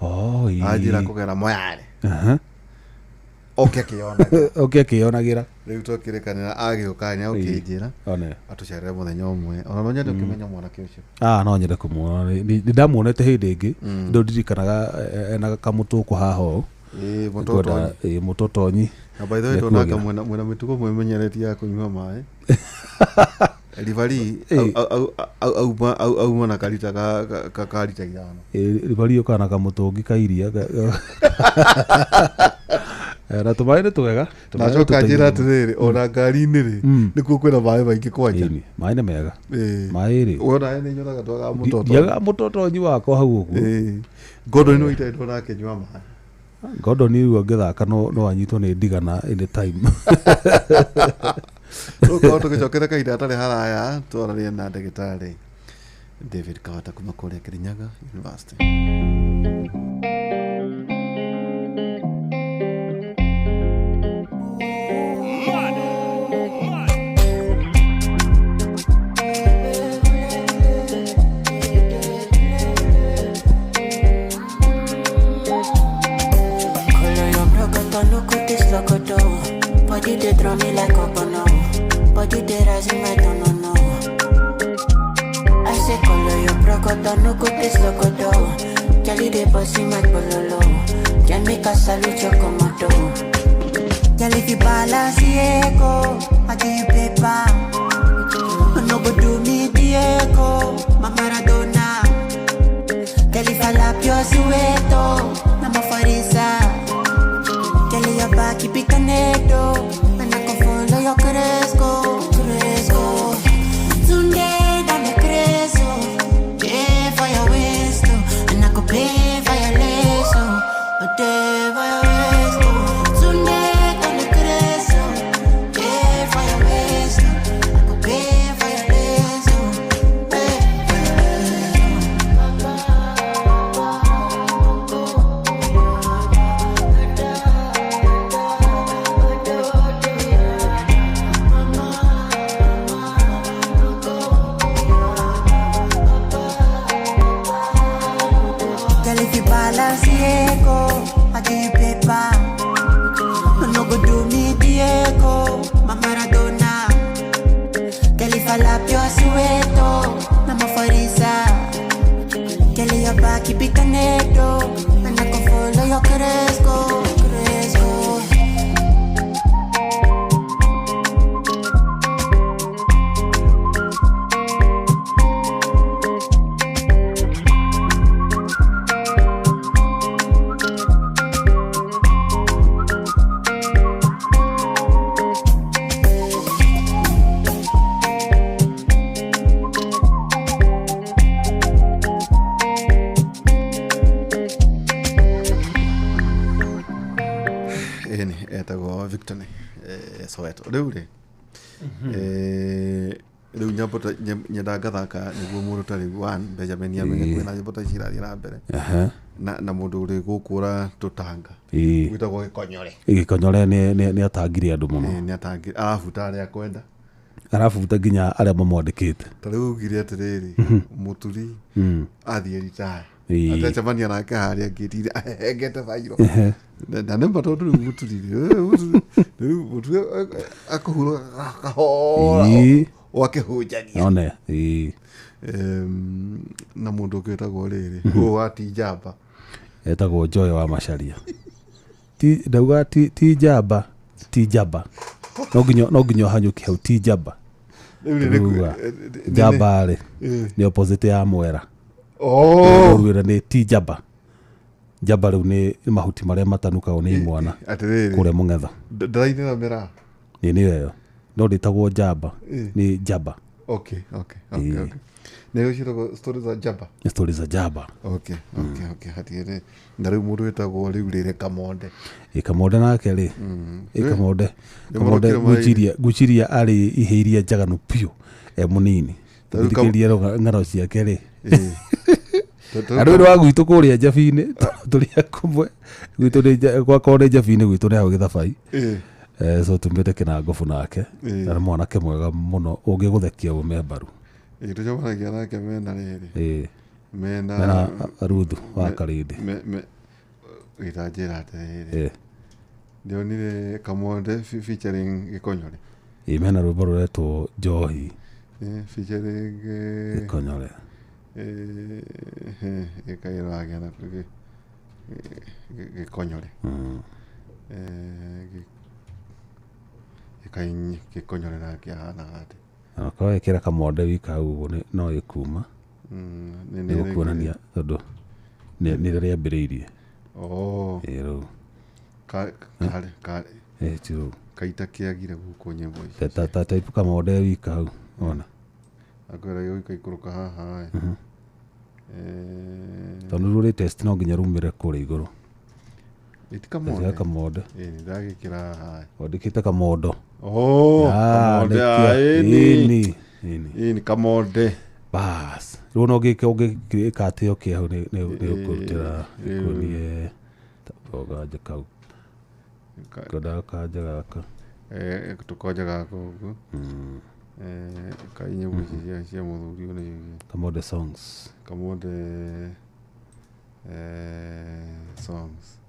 Speaker 2: Oh, ĩĩ.
Speaker 3: Anjĩra kũgera Moyale oke akĩyonaga.
Speaker 2: Oke akĩyonagĩra.
Speaker 3: Rĩu twakĩrĩkanĩra agĩũka nĩ agũkĩnjĩra
Speaker 2: One.
Speaker 3: atũcerere mũthenya ũmwe, ona no nyende ũkĩmenya mwanake ũcio.
Speaker 2: Ah, no nyende kũmuona. Nĩ ndamuonete hĩndĩ ĩngĩ, ndũ ndirikanaga ena kamũtũkũ haha ũũ.
Speaker 3: Ĩĩ, mũtoto.
Speaker 2: Ngwenda, ĩĩ, mũtotonyi.
Speaker 3: Na by the way,
Speaker 2: Nĩekuagĩra.
Speaker 3: ndonanga mwena mĩtugo mwĩmenyeretie ya kũnyua maĩ ribari auma na karita ka rita 5.
Speaker 2: Ĩĩ, ribari ũkaga na kamũtũngi ka iria na tũmaĩ nĩ twega.
Speaker 3: Na acoka njĩra atĩrĩrĩ, ona ngari-inĩ rĩ, nĩkuo kwĩna maĩ maingĩ kwanja.
Speaker 2: Ĩni, maĩ nĩ mega.
Speaker 3: Ĩĩ.
Speaker 2: Maĩ rĩ,
Speaker 3: We onawe nĩ nyonaga twaga mũtoto.
Speaker 2: Ndiagaga mũtotonyi wakwa hau ũguo.
Speaker 3: Ĩĩ. Gordon no itarĩ ndona akĩnyua maĩ.
Speaker 2: Gordon rĩu angĩthaka no anyitwo nĩ ndigana anytime.
Speaker 3: Tũgũkorwo tũgĩcokera kahinda gatarĩ haraya twaranie na ndagĩtarĩ David Kawata kuma kũrĩa Kirinyaga University.
Speaker 5: Color your brocoto, look at this locoto. Body they draw me like a bono. Body they rise in my no no. I say color your brocoto, look at this locoto. Jelly they bossy my bololo. Can make a salute your komodo. Girl, if you balance the echo, I give you paper. No go do me Diego, my Maradona. Girl, if I lap your sueto, I'm a farisa. Girl, your back, keep it connected. And I can follow your cresco, cresco. Tunde, dame creso. Pay for your waist, oh. And I could pay for your lace, oh. Pay for your waist, oh. Tunde, dame creso. Pay for your waist, oh. I could pay for your lace, oh. Pay for your waist, oh. Girl, if you balance the echo, I give you paper. No go do me Diego, my Maradona. Girl, if I lap your sueto, I'm a farisa. Girl, your back, keep it connected. And I can follow your cresco, cresco.
Speaker 3: Ĩni etagwo Victor Soweto. Rĩu rĩ, rĩu nyambo nyendaga ngathaka nĩguo mũndũ ta rĩu one Benjamin amenye kwĩna nyĩmbo ta ici irathiĩ na mbere. Na mũndũ ũrĩ gũkũra tũtanga
Speaker 2: Ĩĩ.
Speaker 3: wĩtagwo gĩkonyore.
Speaker 2: Gĩkonyore nĩ atangire andũ mũno.
Speaker 3: Ĩĩ, nĩ atangi arabuta arĩa akwenda.
Speaker 2: Arabuta nginya arĩa mamwandĩkĩte.
Speaker 3: Ta rĩu ugire atĩrĩrĩ, mũturi athiĩ ritaya, atacemania nake harĩa ngĩtire ahengete bairo na nĩma, tondũ rĩu mũturi rĩu mũturi akũhurũka kahora o akĩhunjagia.
Speaker 2: One, ĩĩ.
Speaker 3: Na mũndũ ũngĩ wĩtagwo rĩrĩ, ũyũ wa ti njamba.
Speaker 2: Etagwo Joy wa Macharia. Ti ndauga ti njamba, ti njamba, no nginya ũhanyũkie hau ti njamba.
Speaker 3: Rĩu nĩ-
Speaker 2: Rĩu, njamba rĩ nĩ opposite ya mwera.
Speaker 3: Oh.
Speaker 2: Rĩu nĩ ti njamba. Njamba rĩu nĩ mahuti marĩa matanukagwo nĩ imwana
Speaker 3: Atĩrĩrĩ,
Speaker 2: kũrĩa mũng'etho.
Speaker 3: Ndarainĩra mĩraa.
Speaker 2: Ĩ nĩyo ĩyo, no ndĩtagwo njamba, nĩ njamba.
Speaker 3: Okay. Okay, nĩ ciĩtagwo story za njamba.
Speaker 2: Nĩ story za njamba.
Speaker 3: Okay, hatigĩrĩ na rĩu mũndũ wĩtagwo rĩu rĩrĩ Kamonde.
Speaker 2: Ĩ Kamonde nake rĩ, ĩ Kamonde,
Speaker 3: Nĩ
Speaker 2: Kamonde
Speaker 3: marokire maraihu.
Speaker 2: ngwĩciria arĩ ihĩ iria njaganu biũ e mũnini.
Speaker 3: Ta rĩu
Speaker 2: Thikĩrĩria ng'ano ciake rĩ.
Speaker 3: Ĩĩ.
Speaker 2: Na rĩu nĩ wa gwitũ kũrĩa Njabi-inĩ, tũrĩ a kũmwe gwitũ nĩ gwakorwo nĩ Njabi-inĩ, gwitũ nĩ hau Gĩthabai. So tumĩte kĩnangobu nake. Na nĩ mwanake mwega mũno ũngĩgũthekia ume mbaru.
Speaker 3: Ĩĩ, tũcemanagia nake mena rĩrĩ, mena
Speaker 2: mena Ruthu wa Karĩndĩ.
Speaker 3: Gĩtanjĩra atĩrĩrĩ, ndĩonire Kamonde featuring Gĩkonyore.
Speaker 2: Ĩ, mena rwĩmbo rũretwo Njohi.
Speaker 3: Featuring
Speaker 2: Gĩkonyore.
Speaker 3: Ĩkaĩragĩa na Gĩkonyore. Gĩkonyore nake ahanaga atĩ
Speaker 2: Okorwo ĩkĩra Kamonde wika hau ũguo no ĩkuma.
Speaker 3: Nĩ
Speaker 2: Nĩ gũkuonania tondũ nĩ rĩambĩrĩirie.
Speaker 3: Oh.
Speaker 2: Ĩ rĩu.
Speaker 3: Karĩ
Speaker 2: Ĩ ti rĩu.
Speaker 3: Kaita kĩagire gũkũ nyĩmbo ici.
Speaker 2: Ta type Kamonde wika hau ona.
Speaker 3: Akwĩra gĩgũikũrũka haha ĩ.
Speaker 2: Tondũ rũrĩ test no nginya rumĩre kũrĩa igũrũ.
Speaker 3: Ĩti Kamonde.
Speaker 2: Cia Kamonde.
Speaker 3: Ĩ, nĩ ndagĩkĩra haha ĩ.
Speaker 2: Wandĩkĩte Kamondo.
Speaker 3: Oh,
Speaker 2: Ah,
Speaker 3: Kamonde.
Speaker 2: nĩkĩo.
Speaker 3: Ah, ĩni.
Speaker 2: Ĩni, ĩni.
Speaker 3: Ĩni Kamonde.
Speaker 2: Bas rĩu no ũngĩka ũngĩka atĩ ũkĩ hau nĩ ũkũrutĩra ĩkuonie ganja kau. Ngwendaga kanja gaka.
Speaker 3: Tũkonja gaka ũguo. Kai nyĩmbo ici cia mũthuri ũyũ nĩ
Speaker 2: Kamonde songs.
Speaker 3: Kamonde songs.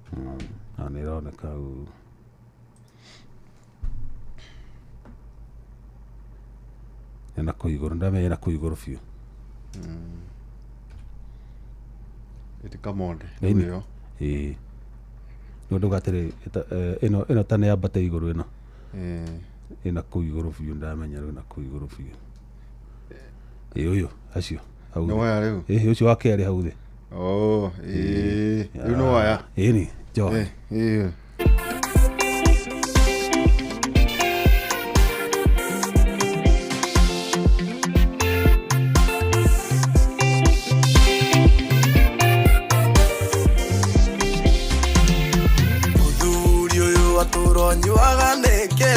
Speaker 2: Na nĩ ĩroneka hau ĩna kũu igũrũ, ndamenya ĩna kũu igũrũ biũ.
Speaker 3: Ĩti Kamonde.
Speaker 2: Ĩni.
Speaker 3: Ĩyo.
Speaker 2: Ĩĩ, nĩ ũndũ atĩrĩ ĩno ta nĩ yambate igũrũ ĩno. Ĩna kũu igũrũ biũ, ndamenya rĩu ĩna kũu igũrũ biũ. Ĩ ũyũ acio hau
Speaker 3: Nĩ
Speaker 2: thĩ.
Speaker 3: waya rĩu.
Speaker 2: Ĩ ũcio wa kerĩ hau thĩ.
Speaker 3: Oh, ĩĩ. Rĩu nĩ waya.
Speaker 2: Ĩni Joy.
Speaker 3: Ĩĩ.
Speaker 6: Mũthuri ũyũ atũronyuaga nĩkĩ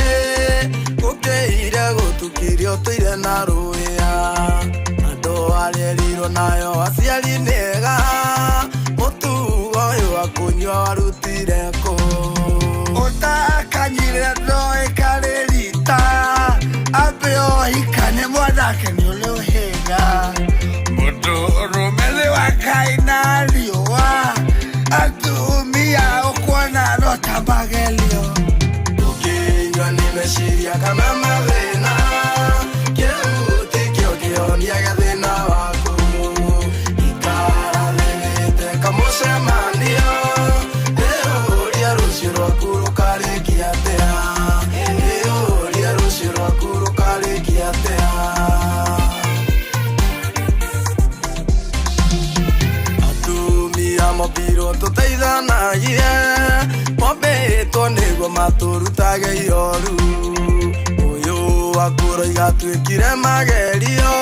Speaker 6: gũkĩire gũtukirie ũtũire na rũĩa andũ arĩerirwo nayo aciari nĩega mũtugo ũyũ wa kũnyua warutire kũ.
Speaker 7: Ũtakanyire ndoĩ karĩ rita ambe ũhikane mwanake nĩ ũrĩ ũhĩga mũndũ ũrũme nĩ wakaina riũa atumia ũkuona no ta magerio.
Speaker 6: Ũkĩnyua nĩ meciria kana mathĩna kĩu tikĩo kĩhonia gĩa thĩna waku ikara thĩgĩte kamũcemanio ĩũria rũciũ rwaku rũkarĩkia atĩa, ĩũria rũciũ rwaku rũkarĩkia atĩa. Atumia mombirwo tũteithanagie mombĩtwo nĩguo matũrutage ioru ũyũ wakũroiga tuĩkire magerio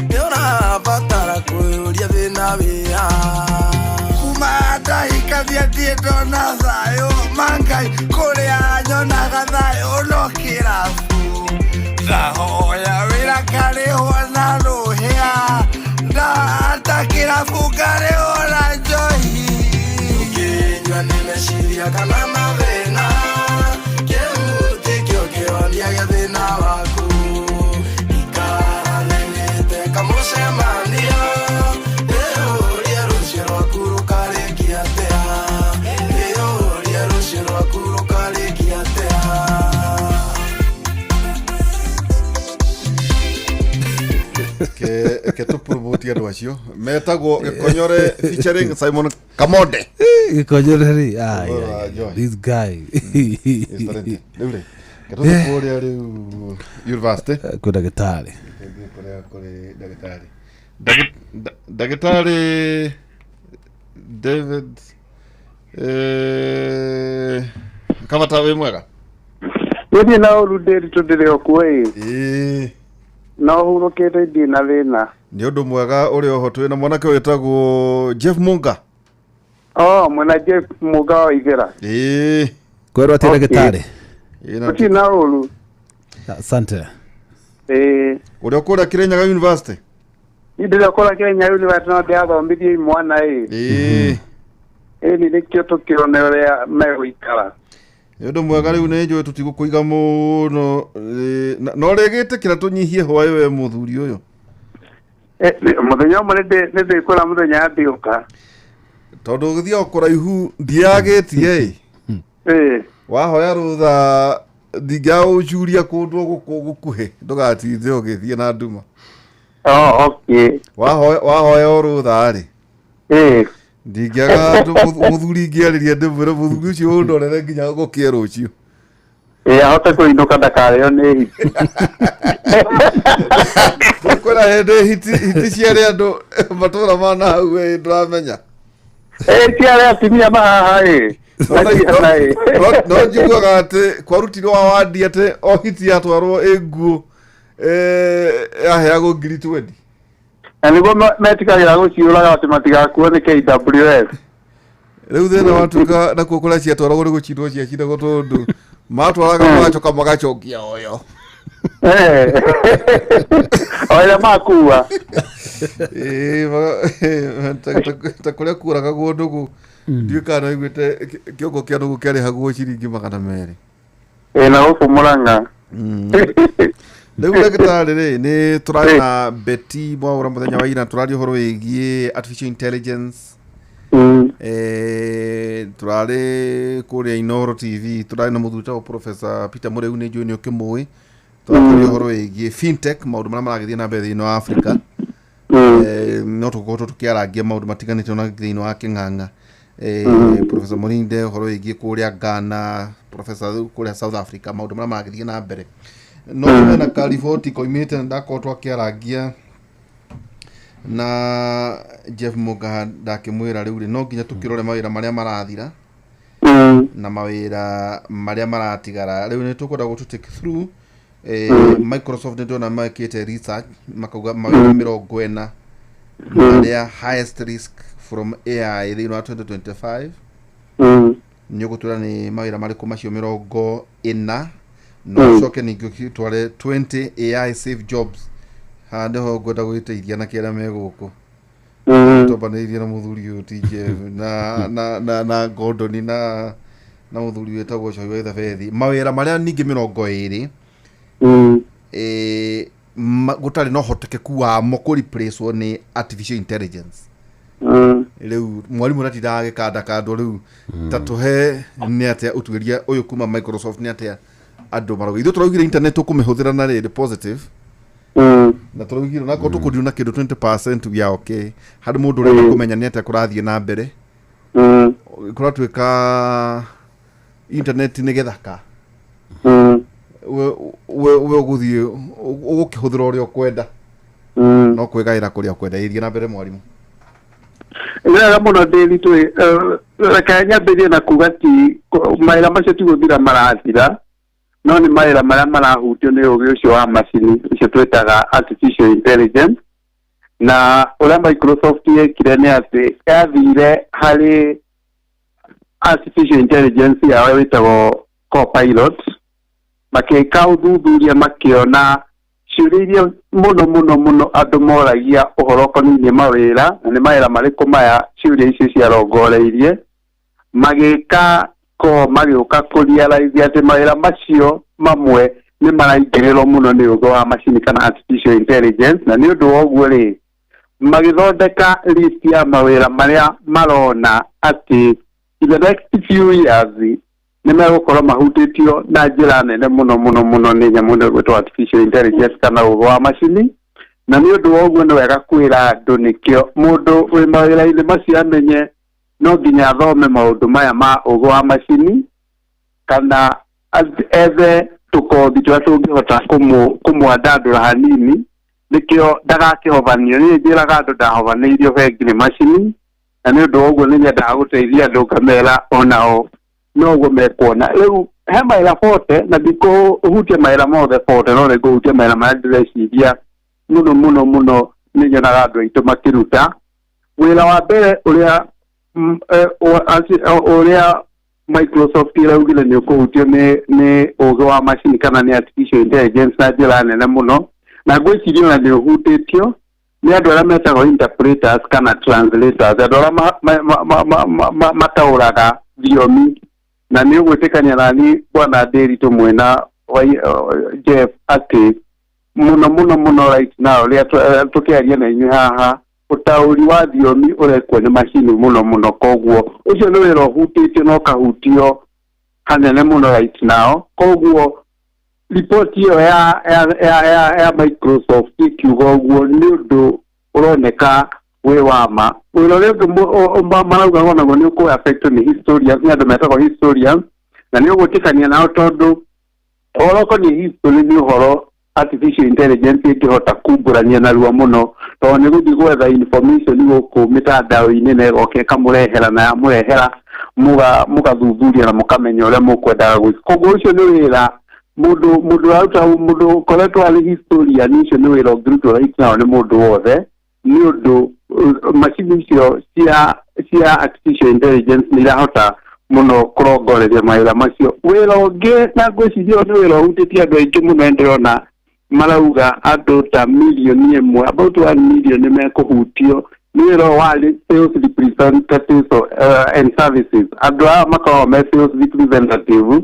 Speaker 6: nĩ ũrabatara kwĩyũria thĩna wĩa.
Speaker 7: Kuma ndahikania ndirĩ ndona thayũ mangai kũrĩa nyonaga thayũ no kĩrabu ndahoya wĩra ngarĩhwo na rũhĩa ndahata kĩrabu ngarĩhwo na njohi.
Speaker 6: Mahĩtia kana mathĩna, kĩu tikĩo kĩhonia gĩa thĩna waku. Ikara thĩinĩte kamũcemanio, ĩyũrie rũciũ rwaku rũkarĩkia atĩa, ĩyũrie rũciũ rwaku rũkarĩkia atĩa.
Speaker 3: Ke tå promote andå acio metagwo Gĩkonyore featuring Simon Kamonde.
Speaker 2: Gĩkonyore rĩ, ai,
Speaker 3: Ũhoro wa
Speaker 2: ai,
Speaker 3: Joy.
Speaker 2: this guy.
Speaker 3: Yes, talented. Rĩu rĩ, ke tũthiĩ kũrĩa rĩu university.
Speaker 2: Kwĩ ndagĩtarĩ.
Speaker 3: Tũthiĩ kũrĩa kũrĩ ndagĩtarĩ. Ndagĩtarĩ David Kamata, wĩ mwega?
Speaker 8: Gũthiĩ na ũru ndĩritũ, ndĩrĩ o kuo ĩ.
Speaker 3: Ĩĩ.
Speaker 8: No hurũkĩte, ndirĩ na thĩna.
Speaker 3: Nĩ ũndũ mwega ũrĩ oho. Twĩ na mwanake wĩtagwo Jeff Munga.
Speaker 8: O mwena Jeff Mũga wa Ithĩra.
Speaker 3: Ĩĩ.
Speaker 2: Kwerwo atĩ
Speaker 8: Okay.
Speaker 2: ndagĩtarĩ.
Speaker 3: Ĩĩ, na
Speaker 8: Gũtirĩ na ũru.
Speaker 2: Asante.
Speaker 8: Ĩĩ.
Speaker 3: Ũrĩa kũrĩa Kirinyaga University.
Speaker 8: Niĩ ndĩrĩ kũrĩa Kenya University, no ndĩrathomithia imwana ĩ.
Speaker 3: Ĩĩ.
Speaker 8: Ĩni nĩkĩo tũkĩone ũrĩa megũikara.
Speaker 3: Nĩ ũndũ mwega. Rĩu nĩ njũĩ tũtigũkũiga mũno. No rĩgĩtĩkĩra tũnyihie hwaĩ we mũthuri ũyũ.
Speaker 8: Mũthenya ũmwe nĩ ndĩkwĩra mũthenya ndĩũka.
Speaker 3: Tondũ ũgĩthiĩ kũraihu ndiagĩtie ĩ.
Speaker 8: Ĩĩ.
Speaker 3: Wahoya rũtha ndingĩaũcuria kũndũ gũkũ gũkuhĩ, ndũgatinde ũgĩthiĩ na nduma.
Speaker 8: Oh, okay.
Speaker 3: Wahoya o rũtha rĩ, ndingĩaga mũthuri ingĩarĩria ndĩmwĩre mũthuri ũcio ũndorere nginya gũkĩe rũciũ.
Speaker 8: Ĩĩ, ahote kũinũka ndakarĩo nĩ hiti.
Speaker 3: Kwĩna hĩndĩ hiti ciarĩ andũ matũra ma na hau ĩ, ndũramenya.
Speaker 8: Ĩĩ, ciarĩ atumia mahaha ĩ. Aciana ĩ.
Speaker 3: No njiguaga atĩ kwarutirwo wa wandi atĩ o hiti yatwarwo ĩ nguo yaheagwo 20,000.
Speaker 8: Na nĩguo metigagĩra gũciũraga atĩ matigakuo nĩ KWS.
Speaker 3: Rĩu thĩna watuĩka nakuo kũrĩa ciatwaragwo nĩ gũcindwo ciacindagwo, tondũ matwaraga magacoka magacokia oyo.
Speaker 8: O ĩrĩa makua.
Speaker 3: Ĩĩ, ta kũrĩa kuoragagwo ndũgũ, ndiũĩ kana noiguĩte kĩongo kĩa ndũgũ kĩarĩhagwo ciringi 200.
Speaker 8: Ĩ, na gũkũ Mũrang'a.
Speaker 3: Rĩu ndagĩtarĩ rĩ, nĩ tũrarĩ na Betty Mwaũra mũthenya wa ira, tũraria ũhoro wĩgiĩ artificial intelligence. Tũrarĩ kũrĩa Inoro TV, tũrarĩ na mũthuri wĩtagwo Professor Peter Mũrĩu, nĩ njũĩ nĩ ũkĩmũĩ. Tũrakĩria ũhoro wĩgiĩ fintech, maũndũ marĩa maragĩthiĩ na mbere thĩinĩ wa Africa. No tũkoretwo tũkĩarangia maũndũ matiganĩte ona thĩinĩ wa kĩng'ang'a. Professor Mũrinde ũhoro wĩgiĩ kũrĩa Ghana, Professor kũrĩa South Africa, maũndũ marĩa maragĩthiĩ na mbere. No hena kariboti koimĩte na ndakorwo twakĩarangia na Jeff Mũngaha, ndakĩmwĩra rĩu rĩ, no nginya tũkĩrore mawĩra marĩa marathira na mawĩra marĩa maratigara. Rĩu nĩ tũkwenda gũ take through Microsoft nĩ ndĩrona mekĩte research, makauga mawĩra 40 marĩa highest risk from AI thĩinĩ wa 2025. Nĩ ũgũtwĩra nĩ mawĩra marĩkũ macio 40, na ũcoke ningĩ ũtware 20 AI safe jobs. Haha nĩho ngwenda gwĩteithia na kĩarĩa me gũkũ twambanĩirie na mũthuri ũyũ TJ na Gordon na mũthuri wĩtagwo Cohi wa Ithabethi. Mawĩra marĩa ningĩ 20 gũtarĩ na ũhotekeku wamo kũ replacewo nĩ artificial intelligence. Rĩu mwarimũ ndatindaga agĩkandakandwo. Rĩu ta tũhe nĩ atĩa ũtuĩria ũyũ kuma Microsoft, nĩ atĩa andũ marauga? Ithuĩ tũraugire internet tũkũmĩhũthĩra na rĩrĩ positive, na tũraugire onakorwo tũkũndio na kĩndũ 20%, we are okay. Harĩ mũndũ ũrenda kũmenya nĩ atĩa kũrathiĩ na mbere, kũratuĩka internet nĩ gĩthaka. We ũgũthiĩ ũgũkĩhũthĩra ũrĩa ũkwenda, no kwĩgaĩra kũrĩa ũkwenda. Ĩthiĩ na mbere, mwarimũ.
Speaker 8: Wega mũno ndĩritũ. Reke nyambĩrĩrie na kuga ti mawĩra macio ti gũthira marathira, no nĩ mawĩra marĩa marahutio nĩ ũgĩ ũcio wa macini ũcio twĩtaga artificial intelligence. Na ũrĩa Microsoft yekire nĩ atĩ yathire harĩ artificial intelligence yao ĩtagwo Copilot, makĩka ũthuthuria, makĩona ciũria iria mũno mũno mũno andũ moragia ũhoro ũkoninie mawĩra, na nĩ mawĩra marĩkũ maya ciũria icio ciarongoreirie. Magĩka Makorwo magĩũka kũrealize atĩ mawĩra macio mamwe nĩ maraingĩrĩrwo mũno nĩ ũgĩ wa macini kana artificial intelligence. Na nĩ ũndũ wa ũguo rĩ, magĩthondeka list ya mawĩra marĩa marona atĩ in the next few years nĩ megũkorwo mahutĩtio na njĩra nene mũno mũno mũno nĩ nyamũ ĩno ĩgwĩtwo artificial intelligence kana ũgĩ wa macini. Na nĩ ũndũ wa ũguo nĩ wega kwĩra andũ, nĩkĩo mũndũ wĩ mawĩra-inĩ macio amenye no nginya athome maũndũ maya ma ũgĩ wa macini kana ethe tũkothi tũrĩa tũngĩhota kũmwandandũra hanini, nĩkĩo ndagakĩhobanio. Niĩ njĩraga andũ ndahobanĩirio bengi nĩ macini, na nĩ ũndũ wa ũguo nĩ nyendaga gũteithia andũ, ngamera onao noguo mekuona. Rĩu he mawĩra 40, na ndikũhutia mawĩra mothe 40, no nĩ ngũhutia mawĩra marĩa ndĩreciria mũno mũno mũno nĩ nyonaga andũ aitũ makĩruta. Wĩra wa mbere ũrĩa ũrĩa Microsoft ĩraugire nĩ ũkũhutio nĩ ũgĩ wa macini kana nĩ artificial intelligence na njĩra nene mũno, na ngwĩciria ona nĩ ũhutĩtio, nĩ andũ arĩa metagwo interpreters kana translators, andũ arĩa mataũraga thiomi. Na nĩ ũgwĩtĩkania nani, bwana Ndĩritũ mwena wa Jeff, atĩ mũno mũno mũno right now rĩrĩa tũkĩaria na inyuĩ haha, ũtaũri wa thiomi ũrekwo nĩ macini mũno mũno. Koguo ũcio nĩ wĩra ũhutĩtio na ũkahutio hanene mũno right now. Koguo riboti ĩyo ya Microsoft ĩkiuga ũguo nĩ ũndũ ũroneka wĩ wa ma. Wĩra ũrĩa ũngĩ marauga onaguo nĩ ũkũ affect nĩ historians, nĩ andũ metagwo historians. Na nĩ ũgwĩtĩkania nao tondũ ũhoro ũkoniĩ history nĩ ũhoro artificial intelligence ĩngĩhota kumbũrania narua mũno, tondũ nĩ gũthiĩ gwetha information gũkũ mĩtandao-inĩ na ĩgoka ĩkamũrehera, na yamũrehera mũgathuthuria na mũkamenya ũrĩa mũkwendaga gwĩka. Koguo ũcio nĩ wĩra mũndũ ũraruta, mũndũ ũkoretwo arĩ historian, ũcio nĩ wĩra ũngĩrutwo right now nĩ mũndũ wothe, nĩ ũndũ macini icio cia artificial intelligence nĩ irahota mũno kũrongoreria mawĩra macio. Wĩra ũngĩ, na ngwĩciria ũyũ nĩ wĩra ũhutĩtie andũ aingĩ mũno, ndĩrona marauga andũ ta 1 million, about 1 million nĩ mekũhutio nĩ wĩra ũyũ wa sales representatives and services. Andũ aya makoragwo me sales representative,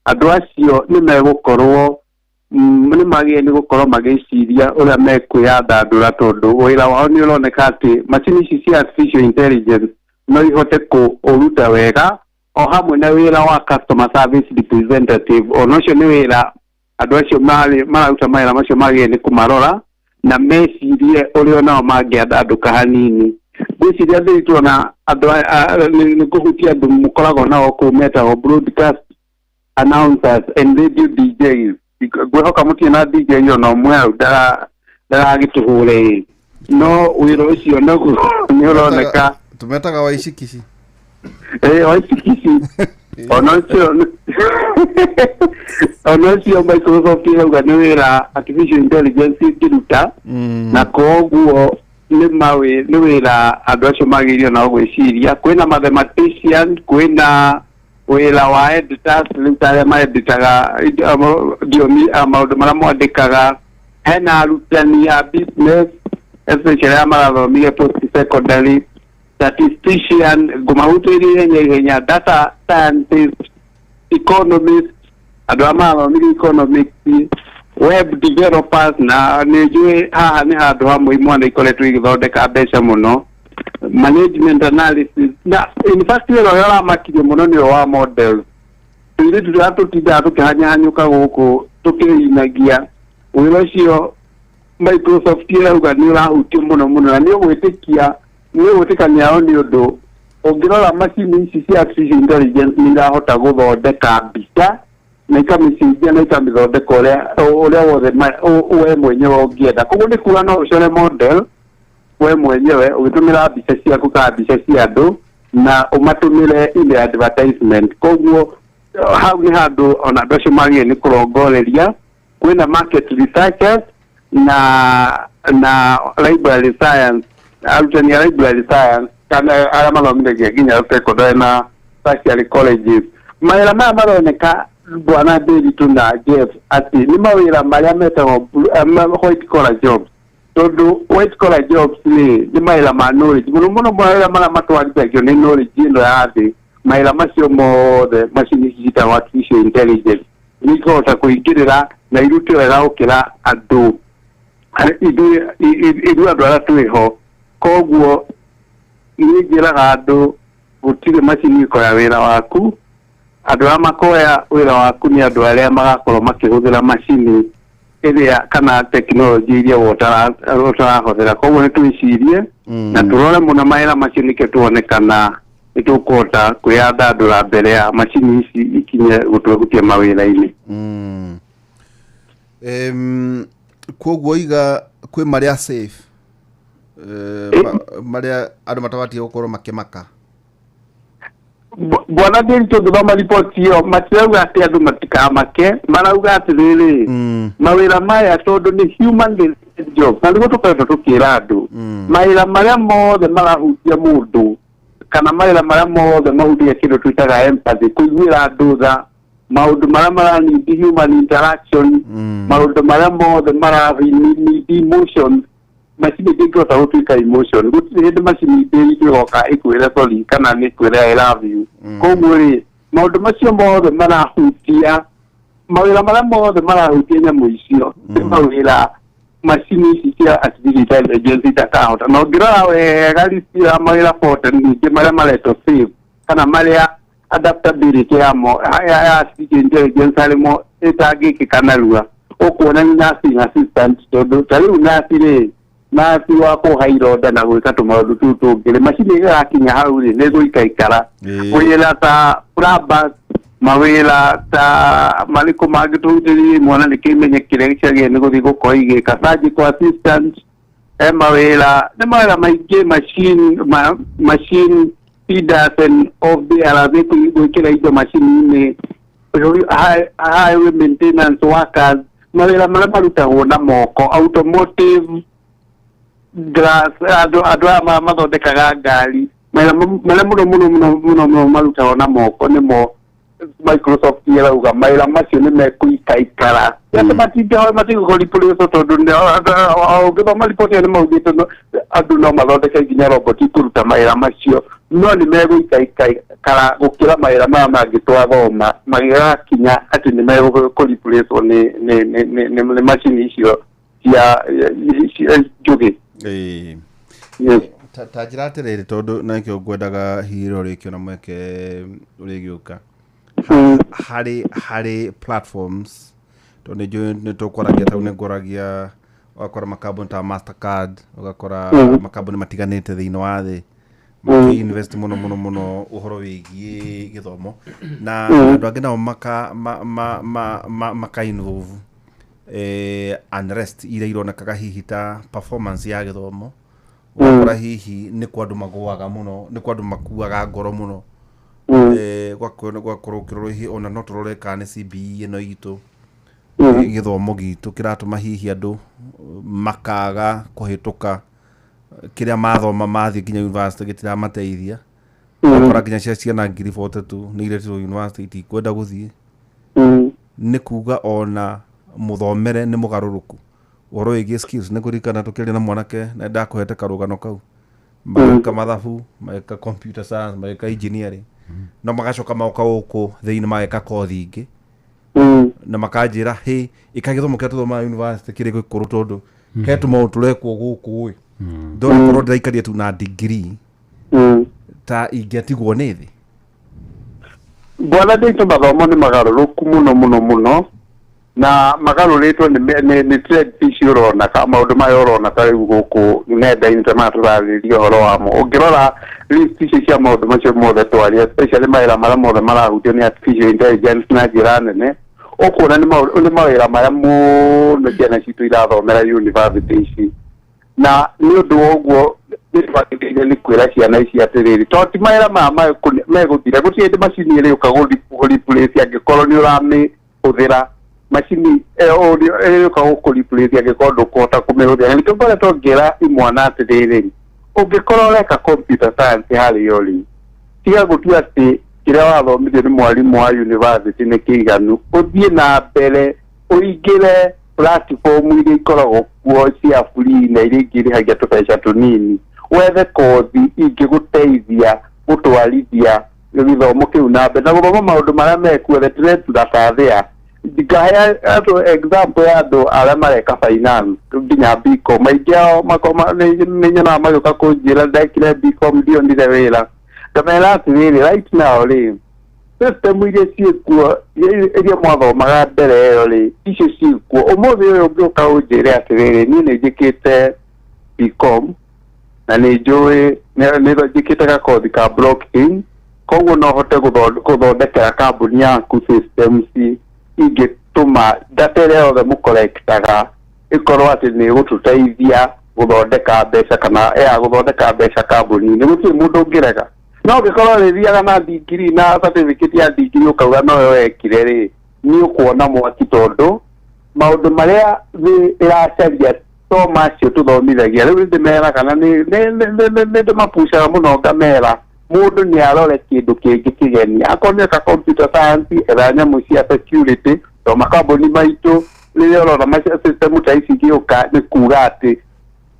Speaker 8: andũ acio nĩ megũkorwo nĩ magĩrĩire nĩ gũkorwo magĩciria ũrĩa mekwĩyandandũra, tondũ wĩra wao nĩ ũroneka atĩ macini ici cia artificial intelligence no ihote kũũruta wega, o hamwe na wĩra wa customer service representative. Ona ũcio nĩ wĩra andũ acio marĩ mararuta mawĩra macio magĩrĩire nĩ kũmarora na mecirie ũrĩa onao mangĩandandũka hanini. Ngwĩciria thĩ tuona andũ nĩ kũhutia andũ mũkoragwo nao kũu metagwo broadcast announcers and radio DJs. Ngwĩhoka mũtirĩ na DJ ona ũmwe hau ndaragĩtũhũre ĩ, no wĩra ũcio naguo nĩ ũroneka.
Speaker 3: Tumetaga waicikici.
Speaker 8: Eh, waicikici. Ona ũcio Microsoft ĩrauga nĩ wĩra artificial intelligence ĩngĩruta, na koguo nĩ wĩra andũ acio magĩrĩire nao gwĩciria. Kwĩna mathematician, kwĩna wĩra wa editors, rĩu ta arĩa maeditaga thiomi, maũndũ marĩa mwandĩkaga. Hena arutani a business, especially arĩa marathomire post secondary, statistician, ngũmahutĩrie ihenya ihenya, data scientist, economist, andũ arĩa marathomire economics, web developers, na nĩ njũĩ haha nĩ handũ hamwe imwana ikoretwo igĩthondeka mbeca mũno, management analysis, na in fact wĩra ũrĩa ũramakirie mũno nĩ ũyũ wa models. Tũirĩtu tũrĩa tũtindaga tũkĩhanyahanyũka gũkũ tũkĩinagia, wĩra ũcio Microsoft ĩrauga nĩ ũrahutio mũno mũno, na nĩ ũgwĩtĩkania o nĩ ũndũ ũngĩrora macini ici cia artificial intelligence nĩ irahota gũthondeka mbica na ikamĩcenjia na ikamĩthondeka ũrĩa wothe we mwenyewe ũngĩenda. Koguo nĩ kuga no ũcore model we mwenyewe ũgĩtũmĩra mbica ciaku kana mbica cia andũ na ũmatũmĩre in the advertisement. Koguo hau nĩ handũ ona andũ acio magĩrĩire nĩ kũrongoreria. Kwĩna market researchers na library science, arutani a library science kana arĩa mathomithagia nginya secondary na tertiary colleges. Mawĩra maya maroneka, bwana Ndĩritũ na Jeff, atĩ nĩ mawĩra marĩa metagwo white collar jobs, tondũ white collar jobs nĩ mawĩra ma knowledge mũno mũno, mawĩra marĩa matwarithagio nĩ knowledge ĩno ya thĩ. Mawĩra macio mothe macini ici ciĩtagwo artificial intelligence nĩ ikũhota kũingĩrĩra na irute wega gũkĩra andũ ithuĩ andũ arĩa twĩho. Koguo niĩ njĩraga andũ gũtirĩ macini ĩkoya wĩra waku. Andũ arĩa makoya wĩra waku nĩ andũ arĩa magakorwo makĩhũthĩra macini ĩrĩa kana tekinoronjĩ iria we ũtarahũthĩra. Koguo nĩ twĩcirie na tũrore mũno mawĩra macio nĩkĩo tuone kana nĩ tũkũhota kwĩyandandũra mbere ya macini ici ikinye gũtwehutia mawĩra-inĩ.
Speaker 3: Koguo iga kwĩ marĩa safe, marĩa andũ matabatiĩ gũkorwo makĩmaka.
Speaker 8: Bwana Ndiritu, ngĩthoma riboti ĩyo matirauga atĩ andũ matikamake, marauga atĩrĩrĩ, mawĩra maya tondũ nĩ human related job, na nĩguo tũkoretwo tũkĩra andũ, mawĩra marĩa mothe marahutia mũndũ kana mawĩra marĩa mothe mahutagia kĩndũ twĩtaga empathy, kũiguĩra andũ tha, maũndũ marĩa maranindi human interaction, maũndũ marĩa mothe maranindi emotion, macini ndĩngĩhota gũtuĩka emotion. Gũtirĩ hĩndĩ macini ĩgoka ĩkwĩre sorry kana nĩ ĩkwĩre "I love you". Koguo rĩ, maũndũ macio mothe marahutia mawĩra marĩa mothe marahutia nyamũ icio nĩ mawĩra macini ici cia artificial intelligence itakahota. Na ũngĩrora wega list ya mawĩra 40 ningĩ marĩa maretwo safe kana marĩa adaptability yamo ya artificial intelligence harĩmo ĩtangĩkĩka narua, ũkuona nĩ nursing assistant, tondũ ta rĩu naci rĩ, naci wa kuoha ironda na gwĩka tũmaũndũ tũu tũngĩ rĩ, macini ĩgakinya hau rĩ, nĩ ĩgũikaikara. Wĩra ta plumbers, mawĩra ta marĩkũ mangĩ tũhutĩrĩrie, mwana nĩ kĩmenye kĩrĩa ciagĩrĩire nĩ gũthiĩ gũkorwo igĩka, surgical assistant, he mawĩra, nĩ mawĩra maingĩ, machine feeders and of the arathĩ gwĩkĩra indo macini-inĩ, highway maintenance workers, mawĩra marĩa marutagwo na moko, automotive glass, andũ aya mathondekaga ngari, mawĩra marĩa mũno mũno mũno mũno mũno marutagwo na moko nĩmo Microsoft ĩrauga mawĩra macio nĩ mekũikaikara, atĩ matingĩhoe matigũkũ tondũ ũngĩthoma riboti ĩyo nĩ maugĩte andũ no mathondeke nginya robot kũruta mawĩra macio, no nĩ megũikaikara gũkĩra mawĩra maya mangĩ twathoma magĩgakinya atĩ nĩ megũkũ nĩ macini icio cia njũgĩ. Yes.
Speaker 3: Ta njĩra atĩrĩrĩ, tondũ nakĩo ngwendaga hihi rĩrĩa ũrĩkĩona mweke ũrĩgĩũka harĩ platforms, tondũ nĩ njũĩ nĩ tũkwaragia, tau nĩ ngwaragia, ũgakora makambuni ta Mastercard, ũgakora makambuni matiganĩte thĩinĩ wa thĩ makĩ-invest mũno mũno mũno ũhoro wĩgiĩ gĩthomo, na andũ angĩ nao maka ma, ma, ma, ma, maka involve unrest iria ironekaga hihi ta performance ya gĩthomo, ũgakora hihi nĩ kwa andũ magũaga mũno, nĩ kwa andũ makuaga ngoro mũno. Gwakorwo ũkĩrorwo hihi ona no tũrore kana nĩ CBE ĩno itũ, gĩthomo gitũ kĩratũma hihi andũ makaga kũhĩtũka kĩrĩa mathoma mathiĩ nginya university gĩtiramateithia. Ũgakora nginya cia ciana 42,000 nĩ iretirwo university itikwenda gũthiĩ. Nĩ kuga ona mũthomere nĩ mũgarũrũku ũhoro wĩgiĩ skills. Nĩ kũririkana tũkĩaria na mwanake na ndakũhete karũgano kau, magĩka mathabu, magĩka computer science, magĩka engineering, no magacoka magoka gũkũ thĩinĩ mageka kothi ingĩ na makanjĩra hĩ ĩka gĩthomo kĩrĩa tũthomaga university kĩrĩ gĩkũrũ, tondũ he tũmaũndũ tũrekwo gũkũ ĩ ndona korwo ndĩraikaria tu na degree ta ingĩatigwo nĩ thĩ.
Speaker 8: Bwana Ndiritu, mathomo nĩ magarũrũku mũno mũno mũno na magarũrĩtwo nĩ trend ici ũrona ka maũndũ maya ũrona ta rĩu gũkũ nenda-inĩ ta maya tũrarĩrĩria ũhoro wamo. Ũngĩrora list icio cia maũndũ macio mothe twaria, especially mawĩra marĩa mothe marahutio nĩ artificial intelligence na njĩra nene, ũkuona nĩ mawĩra marĩa mũno ciana citũ irathomera university ici. Na nĩ ũndũ wa ũguo nĩ twagĩrĩire nĩ kwĩra ciana ici atĩrĩrĩ, tondũ ti mawĩra maya megũthira, gũtirĩ hĩndĩ macini ĩrĩũka gũ-replace angĩkorwo nĩ ũramĩhũthĩra. Macini ĩyo ĩrĩũka gũkũ-replace angĩkorwo ndũkũhota kũmĩhũthĩra. Na nĩkĩo ngoretwo ngĩra imwana atĩrĩrĩ, ũngĩkorwo ũreka computer science harĩa ũrĩ, tiga gũtua atĩ kĩrĩa wathomithio nĩ mwarimũ wa university nĩ kĩiganu. Ũthiĩ na mbere ũingĩre platform iria ikoragwo kuo cia free na iria ingĩ irĩhagia tũbeca tũnini, wethe kothi ingĩgũteithia gũtwarithia. Gĩthomo kĩu na mbere na gũthoma maũndũ marĩa mekuo, the trends that are there. Ngahe andũ example ya andũ arĩa mareka finance nginya BCom, maingĩ ao makoma nĩ nyonaga magĩũka kũnjĩra, "Ndekire BCom, ndionire wĩra." Ngamera atĩrĩrĩ, right now rĩ, system iria ciĩkuo, iria mwathomaga mbere ĩyo rĩ, icio ciĩkuo ũmũthĩ ũyũ. Ũngĩũka ũnjĩre atĩrĩrĩ, "Niĩ nĩ njĩkĩte BCom na nĩ njũĩ nĩ njĩkĩte gakothi ka blockchain, koguo no hote gũthondekera kambuni yaku systems ingĩtũma data ĩrĩa yothe mũkorektaga ĩkorwo atĩ nĩ ĩgũtũteithia gũthondeka mbeca kana ya gũthondeka mbeca kambuni-inĩ," gũtirĩ mũndũ ũngĩrega. No ũngĩkorwo rĩthiaga na degree na certificate ya degree ũkauga noyo wekire rĩ, nĩ ũkuona mwaki, tondũ maũndũ marĩa thĩ ĩracaria to macio tũthomithagia rĩu. Nĩ ndĩmeraga na nĩ ndĩmapucaga mũno, ngamera mũndũ nĩ arore kĩndũ kĩngĩ kĩgeni. Akorwo nĩ eka computer science, etha nyamũ cia security, to makambuni maitũ rĩrĩa ũrona system ta ici igĩũka, nĩ kuga atĩ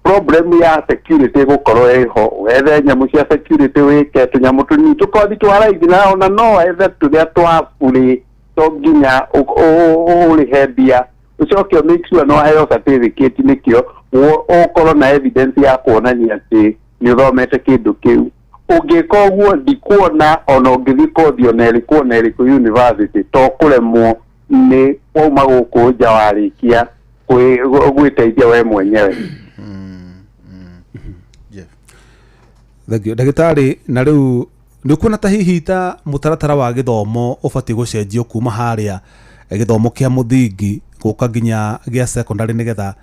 Speaker 8: problem ya security ĩgũkorwo ĩho. Wethe nyamũ cia security, wĩke tũnyamũ tũnini, tũkothi twa raithi, na ona no wethe tũrĩa twa burĩ, to nginya ũrĩhe mbia. Ũcoke make sure no waheo certificate, nĩkĩo ũkorwo na evidence ya kuonania atĩ nĩ ũthomete kĩndũ kĩu. Ũngĩka ũguo, ndikuona ona ũngĩthiĩ kothi ona ĩrĩkũ ona ĩrĩkũ university to kũremwo nĩ wauma gũkũ nja warĩkia gwĩteithia we mwenyewe.
Speaker 3: Jeff.
Speaker 2: Thank you, ndagĩtarĩ. Na rĩu nĩ ũkuona ta hihi ta mũtaratara wa gĩthomo ũbatiĩ gũcenjio kuma harĩa gĩthomo kĩa mũthingi gũka nginya gĩa secondary, nĩgetha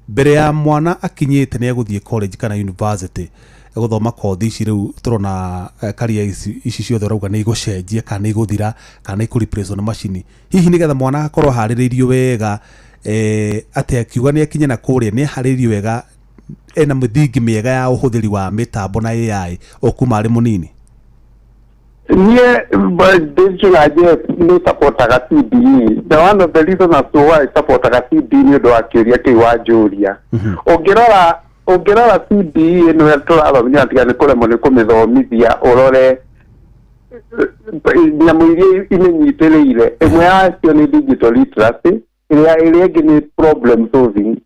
Speaker 2: mbere ya mwana akinyĩte nĩ egũthiĩ college kana university gũthoma kothi ici rĩu tũrona karia ici ciothe ũrauga nĩ igũcenjia kana nĩ igũthira kana nĩ ikũreplace na macini, hihi nĩgetha mwana akorwo aharĩrĩirio wega atĩ akiuga nĩ akinye na kũrĩa nĩ aharĩrĩirio wega, ena mĩthingi mĩega ya ũhũthĩri wa mĩtambo na AI o kuma arĩ mũnini?
Speaker 8: Niĩ ndĩcuna Jeff, nĩ supportaga CBE, na one of the reason as to why supportaga CBE nĩ ũndũ wa kĩũria kĩu wanjũria. Ũngĩrora CBE ĩno tũrathomithia, tiga nĩ kũremwo nĩ kũmĩthomithia, ũrore nyamũ iria imĩnyitĩrĩire, ĩmwe yacio nĩ digital literacy, ĩrĩa ĩngĩ nĩ problem solving,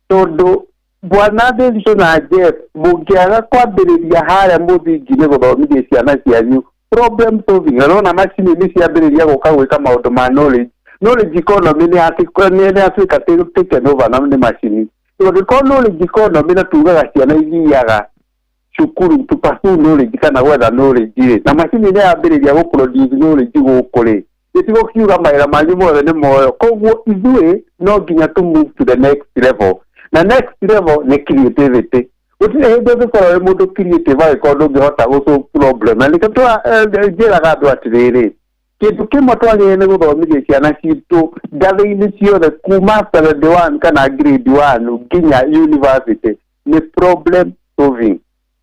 Speaker 8: tondũ bwana Ndiritu na Jeff, mũngĩaga kwambĩrĩria harĩa mũthingi-inĩ gũthomithia ciana cianyu problem solving, na nona macini nĩ ciambĩrĩria gũka gwĩka maũndũ ma knowledge economy, nĩ yatuĩka taken over na nĩ macini. Ũngĩkorwo knowledge economy na tugaga ciana ithiaga cukuru to pursue knowledge kana gwetha knowledge rĩ, na macini nĩ yambĩrĩria gũ produce knowledge gũkũ rĩ, gĩtigũkiuga mawĩra manyu mothe nĩ moyo. Koguo ithuĩ no nginya to move to the next level, na next level nĩ creativity. Gũtirĩ hĩndĩ ũngĩkorwo wĩ mũndũ creative angĩkorwo ndũngĩhota gũ solve problem. Na nĩkĩo njĩraga andũ atĩrĩrĩ, kĩndũ kĩmwe twagĩrĩire nĩ gũthomithia ciana citũ ngathĩ-inĩ ciothe kuma standard one kana grade one nginya university nĩ problem solving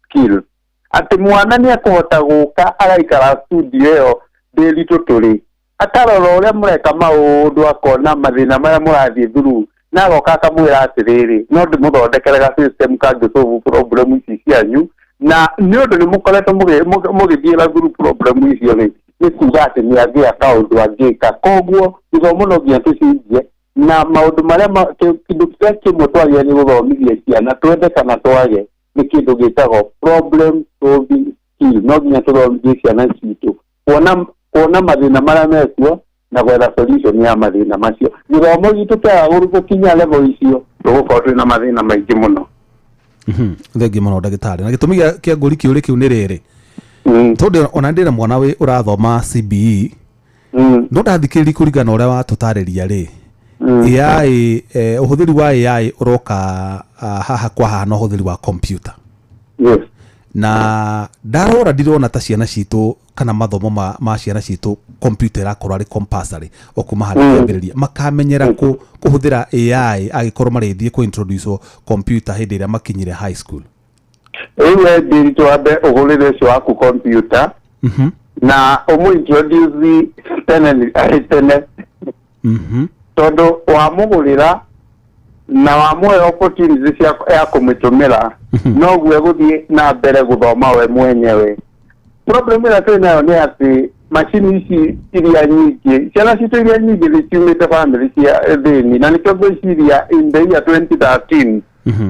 Speaker 8: skills, atĩ mwana nĩ ekũhota gũka agaikara studio ĩyo ndĩritũ tũrĩ, akarora ũrĩa mũreka maũndũ, akona mathĩna marĩa mũrathiĩ through, na agoka akamwĩra atĩrĩrĩ, "No ndĩmũthondekere ga system kangĩ solve problem ici cianyu." Na nĩ ũndũ nĩ mũkoretwo mũgĩthiĩra through problem icio rĩ, nĩ kuga atĩ nĩ agĩa kaũndũ angĩka. Koguo gĩthomo no nginya tũcenjie na maũndũ marĩa kĩndũ kĩrĩa kĩmwe twagĩrĩire nĩ gũthomithia ciana, twende kana twage, nĩ kĩndũ gĩtagwo problem solving skill. No nginya tũthomithie ciana citũ kuona mathĩna marĩa mekuo na gwetha solution ya mathĩna macio. Gĩthomo gitũ kĩaga gũkinya level icio, tũgũkorwo twĩna mathĩna maingĩ mũno.
Speaker 2: Thengiũ mũno, ndagĩtarĩ. Na gĩtũmi kĩa ngũri kĩũrĩ kĩu nĩ rĩrĩ, tondũ ona ndĩna mwana wĩ ũrathoma CBE, no ndathikĩrĩria kũringana na ũrĩa watũtarĩria rĩ, AI, ũhũthĩri wa AI ũroka haha kwa haha na ũhũthĩri wa computer. Na ndarora ndirona ta ciana citũ kana mathomo ma ciana citũ computer ĩrakorwo arĩ compulsory o kuma harĩa kĩambĩrĩria, makamenyera kũhũthĩra AI angĩkorwo marĩthiĩ kũ introduce computer hĩndĩ ĩrĩa makinyire high school?
Speaker 8: Rĩu we Ndiritu, wambe ũgũrĩre ũcio waku computer na ũmũ introduce tene arĩ tene, tondũ wamũgũrĩra na wamũhe opportunity cia ya kũmĩtũmĩra, noguo egũthiĩ na mbere gũthoma we mwenyewe. Problem ĩrĩa twĩ nayo nĩ atĩ macini ici iria nyingĩ, ciana citũ iria nyingĩ nĩ ciumĩte bamĩrĩ cia thĩni, na nĩkĩo ngwĩciria in the year 2013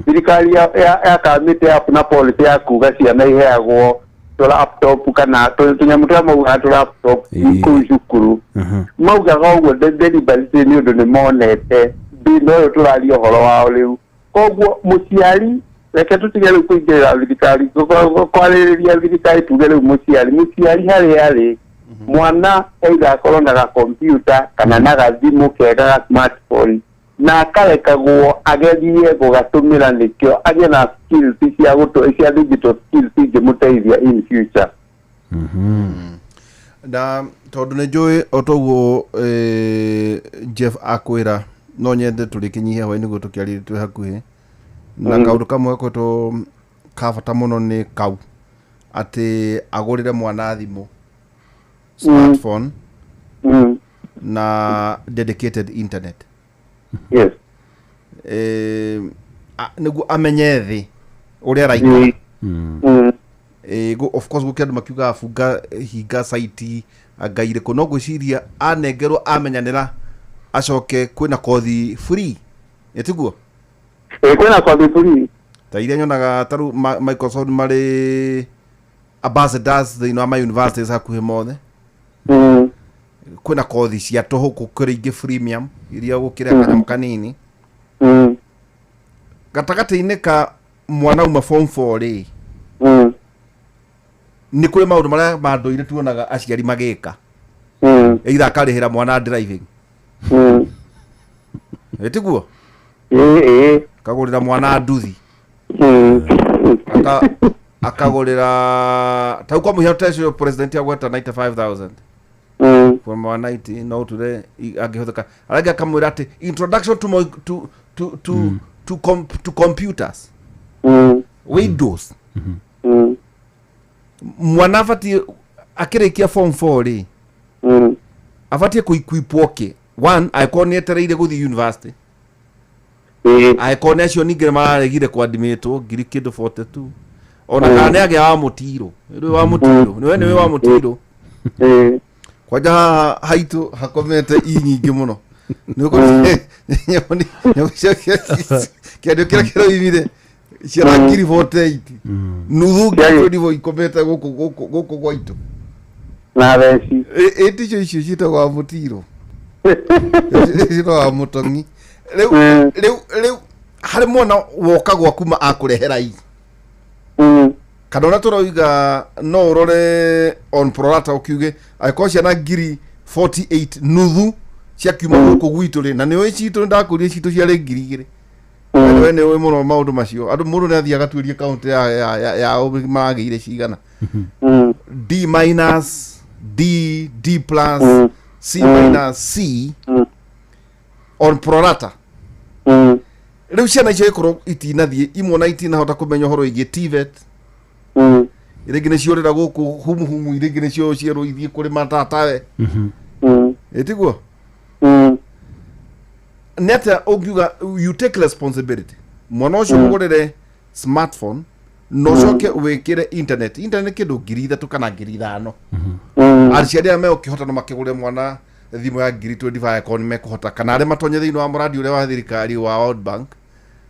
Speaker 8: thirikari ya kamĩte up na policy ya kuga ciana iheagwo tũ laptop kana tũnyamũ tũrĩa maugaga tũ laptop kũu cukuru. Maugaga ũguo deliberately nĩ ũndũ nĩ monete thĩna ũyũ tũraria ũhoro wao rĩu. Koguo mũciari, reke tũtige rĩu kũingĩrĩra thirikari, kwarĩrĩria thirikari, tuge rĩu mũciari harĩa arĩ, mwana either akorwo na gakompiuta kana na gathimũ kega ga smartphone, na akarekagwo agerie gũgatũmĩra nĩkĩo agĩe na skills cia gũtũ cia digital skills ingĩmũteithia in future.
Speaker 3: Na tondũ nĩ njũĩ o toguo Jeff akwĩra, no nyende tũrĩkĩnyihia hwaĩ nĩguo tũkĩarie twĩ hakuhĩ na kaũndũ kamwe gakoretwo ka bata mũno nĩ kau atĩ agũrĩre mwana thimũ smartphone na dedicated internet. Nĩguo amenye thĩ ũrĩa araikara. Of course gũkĩ andũ makiugaga bunga hinga site anga irĩkũ, no ngwĩciria anengerwo amenyanĩra acoke kwĩna kothi free, ĩtiguo?
Speaker 8: Ĩ, kwĩna kothi free.
Speaker 3: Ta iria nyonaga ta rĩu Microsoft marĩ ambassadors thĩinĩ wa ma universities hakuhĩ mothe. Kwĩna kothi cia tũhũ, kũrĩ ingĩ freemium iria gũkĩrĩa kanyamũ kanini. Gatagatĩ-inĩ ka mwana uma form 4 rĩ, nĩ kũrĩ maũndũ marĩa ma ndũire tuonaga aciari magĩka, either akarĩhĩra mwana driving, ĩtiguo?
Speaker 8: Ĩ, ĩ.
Speaker 3: Akagũrĩra mwana nduthi, akagũrĩra tau kwa mũhiano ta ũcio president agweta 95000 from 190 no ũture angĩhũthĩka arangĩ akamwĩra atĩ introduction to, mo- to, to, to, to, com, to computers, Windows. Mwana abatiĩ akĩrĩkia form 4 rĩ, abatiĩ kũikwipwo kĩ one angĩkorwo nĩ etereire gũthiĩ university, angĩkorwo nĩ acio ningĩ mararegire kwandimĩtwo ngiri kĩndũ 42, ona kana nĩ agĩa wa mũtirũ rĩu wa mũtirũ nĩwe nĩwe wa mũtirũ. Kwanja haha haitũ hakomete i nyingĩ mũno kĩandio kĩrĩa kĩroimire ciana ngiri 48, nuthu ngiri 24 ikomete gũkũ gwaitũ.
Speaker 8: Na theci.
Speaker 3: Ĩ ticio icio ciĩtagwo wa mũtirũ, ciĩtagwo wa mũtong'i rĩu. Rĩu harĩ mwana woka gwaku ma akũrehera i kana ũrĩa tũroiga no ũrore on prorata ũkiuge angĩkorwo ciana ngiri 48 nuthu ciakiuma gũkũ gwitũ rĩ, na nĩũĩ citũ nĩndakũria citũ ciarĩ 2000. We nĩ ũĩ mũno maũndũ macio andũ mũndũ nĩ athiaga atuĩrie kaũntĩ yao maragĩire cigana, D minus, D, D plus, C minus, C on prorata. Rĩu ciana icio ikorwo itinathiĩ imwe na itinahota kũmenya ũhoro wĩgiĩ TVET, iria ingĩ nĩciũrĩra gũkũ humuhumu, iria ingĩ nĩcio cierwo ithiĩ kũrĩma tatawe, ĩtiguo? Nĩ atĩa ũngiuga you take responsibility mwana ũcio mũgũrĩre smartphone na ũcoke wĩkĩre internet kĩndũ 3000 kana 5000? Aciari arĩa megũkĩhota no makĩgũre mwana thimũ ya ngiri 25 akorwo nĩ mekũhota, kana arĩa matonye thĩinĩ wa mũradi ũrĩa wa thirikari wa World Bank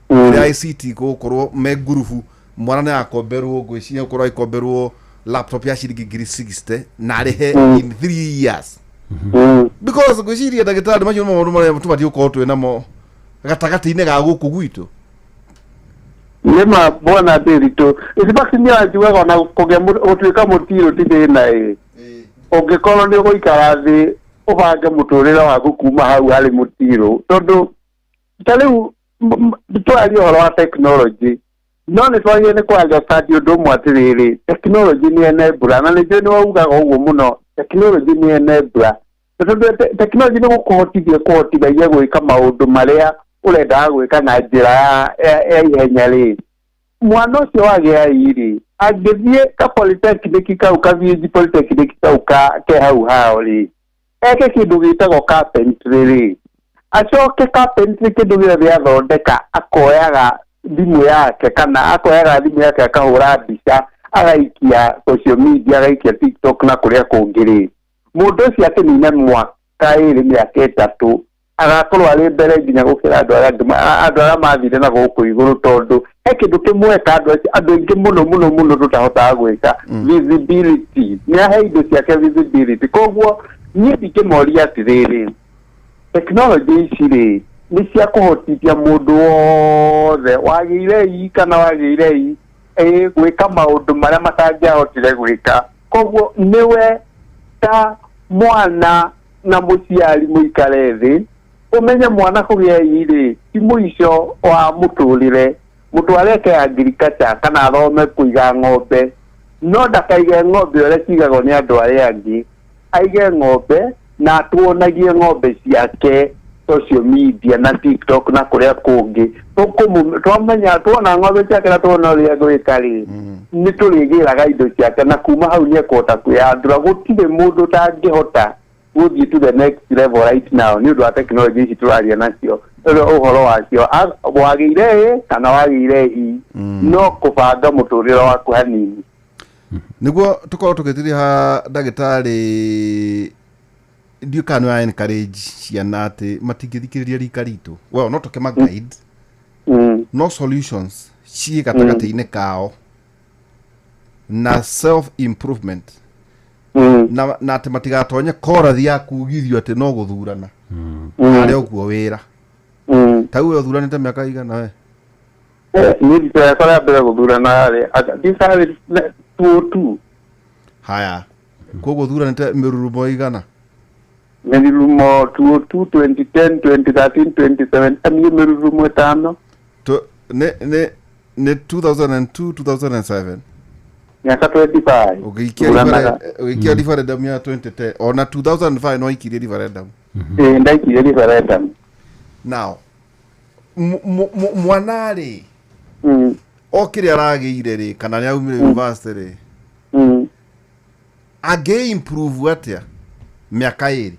Speaker 3: ĩrĩa ICT gũkorwo me ngurubu, mwana nĩ akomberwo, ngwĩciria gũkorwo agĩkomberwo laptop ya ciringi ngiri 60 na arĩhe in 3 years, because ngwĩciria ndagĩtarĩ macio nĩ maũndũ marĩa tũbatiĩ gũkorwo twĩ namo gatagatĩ-inĩ ga gũkũ gwitũ.
Speaker 8: Nĩma bwana Ndĩritũ, in fact nĩ anjugaga ona kũgĩa gũtuĩka mũtirũ ti thĩna, ĩ ũngĩkorwo nĩ ũgũikara thĩ ũbange mũtũrĩre waku kuma hau harĩ mũtirũ, tondũ ta rĩu twaria ũhoro wa technology, no nĩ twagĩrĩire nĩ kũ understand ũndũ ũmwe atĩrĩrĩ, technology nĩ enabler, na nĩnjũĩ nĩ waugaga ũguo mũno, technology nĩ enabler, na tondũ technology nĩ gũkũhotithia kũhotithagia gwĩka maũndũ marĩa ũrendaga gwĩka na njĩra ya ihenya rĩ, mwana ũcio wagĩa rĩ, angĩthiĩ ka polytechnic kau ka VG polytechnic kau ka ke hau hao rĩ, eke kĩndũ gĩtagwo carpentry rĩ, acoke carpentry kĩndũ gĩothe athondeka akoyaga thimũ yake kana akoyaga thimũ yake akahũra mbica. Agaikia social media, agaikia TikTok na kũrĩa kũngĩ rĩ, mũndũ ũcio akĩnina mwaka ĩrĩ, mĩaka 3, agakorwo arĩ mbere nginya gũkĩra andũ arĩa angĩ, andũ arĩa mathire na gũkũ igũrũ, tondũ he kĩndũ kĩmwe ka andũ acio, andũ aingĩ mũno mũno mũno tũtahotaga gwĩka: visibility. Nĩ ahe indo ciake visibility. Koguo niĩ ndingĩmoria atĩrĩrĩ, tekinoronjĩ ici rĩ, nĩ cia kũhotithia mũndũ wothe wagĩire i kana wagĩire i gwĩka maũndũ marĩa matangĩahotire gwĩka. Koguo nĩwe ta mwana na mũciari mũikare thĩ, ũmenye mwana kũgĩa i rĩ ti mũico wa mũtũrĩre. Mũtware eke agriculture kana athome kũiga ng'ombe, no ndakaige ng'ombe ũrĩa cigagwo nĩ andũ arĩa angĩ. Aige ng'ombe na atuonagie ng'ombe ciake social media na TikTok na kũrĩa kũngĩ. Twamenya, tuona ng'ombe ciake na tuona ũrĩa gwĩka rĩ, nĩ tũrĩgĩraga indo ciake, na kuma hau nĩ ekũhota kwĩyandũra. Gũtirĩ mũndũ ũtangĩhota gũthiĩ to the next level right now nĩ ũndũ wa technology ici tũraria nacio, ũhoro wacio. Wagĩire ĩ kana wagĩire i, no kũbanga mũtũrĩre waku hanini.
Speaker 3: Nĩguo tũkorwo tũgĩtiriha ndagĩtarĩ, ndiũ kana nĩ encourage ciana atĩ matingĩthikĩrĩria rika ritũ, well, no tũkĩma guide, no solutions ciĩ gatagatĩ-inĩ kao na self improvement, na atĩ matigatonye korathi ya kugithio atĩ no gũthurana harĩa ũguo wĩra. Ta we ũthuranĩte mĩaka igana we?
Speaker 8: Niĩ rita rĩakwa rĩa mbere gũthurana rĩ, ndicarĩ 202.
Speaker 3: Haya, koguo ũthuranĩte mĩrurumo igana?
Speaker 8: Mĩrurumo 202, 2010, 2013, 27, niĩ mĩrurumo 5.
Speaker 3: Nĩ 2002, 2007.
Speaker 8: Mĩaka 25.
Speaker 3: Ũgĩikia
Speaker 8: Thuranaga.
Speaker 3: Ũgĩikia referendum ya 2010, ona 2005 no waikirie referendum?
Speaker 8: Ĩĩ, ndaikirie referendum.
Speaker 3: Now mwana rĩ, o kĩrĩa aragĩire rĩ, kana nĩ aumire university rĩ, angĩ improve atĩa mĩaka 2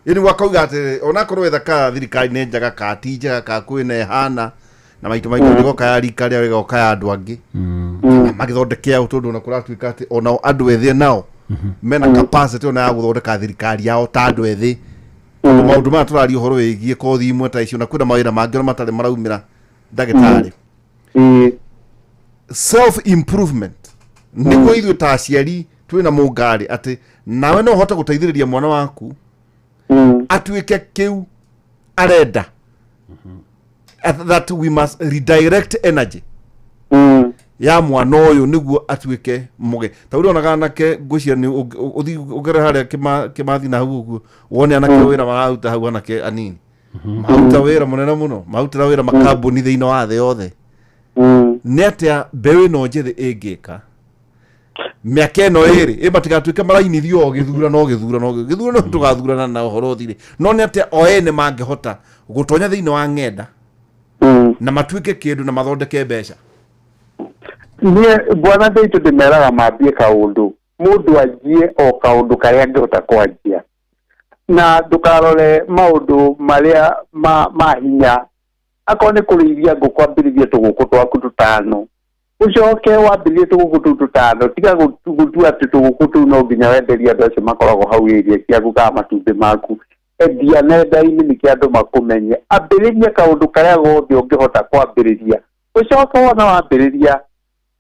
Speaker 3: ĩni gwakauga atĩ onakorwo wetha ka thirikari nĩ njega ka ti njega ka kwĩna ĩhana na maita maingĩ ĩgoka ya rika rĩao, ĩgoka ya andũ angĩ, kana magĩthondeke ao, tondũ ona kũratuĩka atĩ onao andũ ethĩ nao mena capacity ona ya gũthondeka thirikari yao ta andũ ethĩ, tondũ maũndũ maya tũraria ũhoro wĩgiĩ kothi imwe ta icio na kwĩna mawĩra mangĩ ona matarĩ maraumĩra, ndagĩtarĩ. Self improvement nĩguo ithuĩ ta aciari twĩna mũngarĩ atĩ nawe no ũhote gũteithĩrĩria mwana waku atuĩke kĩu arenda. That we must redirect energy ya mwana ũyũ nĩguo atuĩke mũge ta ũrĩa onaga anake. Ngwĩciria nĩ ũthiĩ ũgere harĩa kĩmathi na hau ũguo, wone anake wĩra mararuta hau, anake anini maruta wĩra mũnene mũno, marutĩra wĩra makambuni thĩinĩ wa thĩ yothe. Nĩ atĩa mbeũ ĩno njĩthĩ ĩngĩka mĩaka ĩno 2 ĩ matigatuĩke marainithio o gĩthurano, o gĩthurano, o gĩthurano, tũgathurana na ũhoro ũthire? No nĩ atĩa o ene mangĩhota gũtonya thĩinĩ wa ng'enda na matuĩke kĩndũ na mathondeke mbeca?
Speaker 8: Niĩ bwana nditũ ndĩmeraga mambie kaũndũ, mũndũ anjie o kaũndũ karĩa angĩhota kwanjia, na ndũkarore maũndũ marĩa ma hinya. Akorwo nĩ kũrĩithia ngũkũ, ambĩrĩrie tũgũkũ twaku tũtano, ũcoke wambĩrĩrie tũgũkũ tũu tũtano. Tiga gũtua atĩ tũgũkũ tũu no nginya wenderie andũ acio makoragwo hau area ciaku kana matumbĩ maku. Endia nenda-inĩ nĩkĩo andũ makũmenye. Ambĩrĩria kaũndũ karĩa gothe ũngĩhota kwambĩrĩria, ũcoke wona wambĩrĩria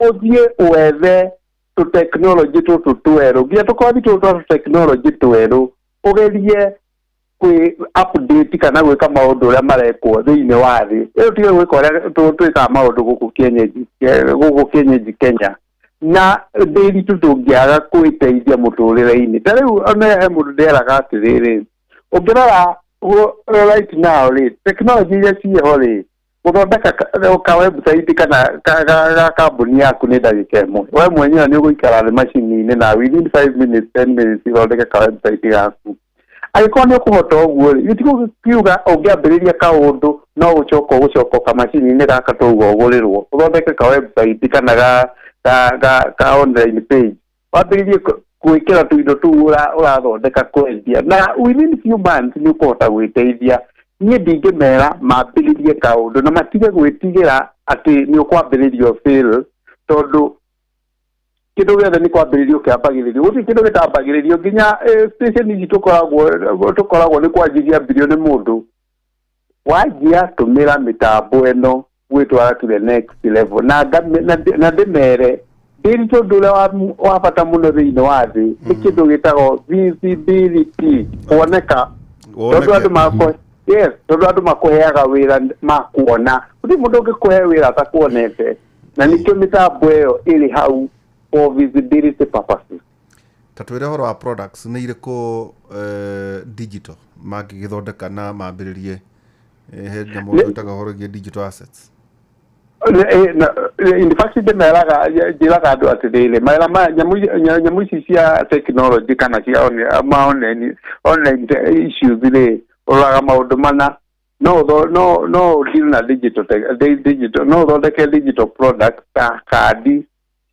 Speaker 8: ũthiĩ wethe tũtekinoronjĩ tũtũ twerũ, nginya tũkothi tũtũ twa tũtekinoronjĩ twerũ, ũgerie kwĩ update kana gwĩka maũndũ ũrĩa marekwo thĩinĩ wa thĩ ĩyo. Tige gwĩka ũrĩa twĩkaga maũndũ gũkũ kienyeji, gũkũ kienyeji Kenya na ndĩritũ. Tũngĩaga kwĩteithia mũtũrĩre-inĩ ta rĩu, ona he mũndũ ndĩeraga atĩrĩrĩ, ũngĩrora right now rĩ, technology iria ciĩho rĩ, gũthondeka ka website kana ga kambuni yaku nĩ ndagĩka 1. We mwenyewe nĩ ũgũikara thĩ macini-inĩ na within 5 minutes, 10 minutes ũthondeke ka website gaku. Angĩkorwo nĩ ũkũhota ũguo rĩ, gĩtigũkiuga ũngĩambĩrĩria kaũndũ no gũcoka ũgũcoka kamacini-inĩ gaka tauga ũgũrĩrwo ũthondeke ka website kana ga online page, wambĩrĩrie gwĩkĩra tũindo tũu ũrathondeka kwendia, na within few months nĩ ũkũhota gwĩteithia. Niĩ ndingĩmera mambĩrĩrie kaũndũ na matige gwĩtigĩra atĩ nĩ ũkwambĩrĩrio fail, tondũ Kĩndũ gĩothe nĩ kwambĩrĩrio kĩambagĩrĩrio, gũtirĩ kĩndũ gĩtambagĩrĩrio nginya station ici tũkoragwo nĩ kwanjĩria ambirio nĩ mũndũ. Wanjia tũmĩra mĩtambo ĩno gwĩtwara to the next level na ndĩmere ndĩri tondũ ũrĩa wa bata mũno thĩinĩ wa thĩ nĩ kĩndũ gĩtagwo visibility, kuoneka. Tondũ andũ makwa yes, tondũ andũ makũheaga wĩra makuona, gũtirĩ mũndũ ũngĩkũhe wĩra atakuonete, na nĩkĩo mĩtambo ĩyo ĩrĩ hau for visibility purposes.
Speaker 3: Ta twĩre ũhoro wa products nĩ irĩkũ digital mangĩgĩthondeka na mambĩrĩrie he nyamũ twĩtaga ũhoro wĩgiĩ digital assets.
Speaker 8: In fact ndĩmeraga njĩraga andũ atĩrĩrĩ mawĩra ma nyamũ ici cia technology kana cia online issues rĩ, ũroraga maũndũ mana no deal na digital, no ũthondeke digital product ta kandi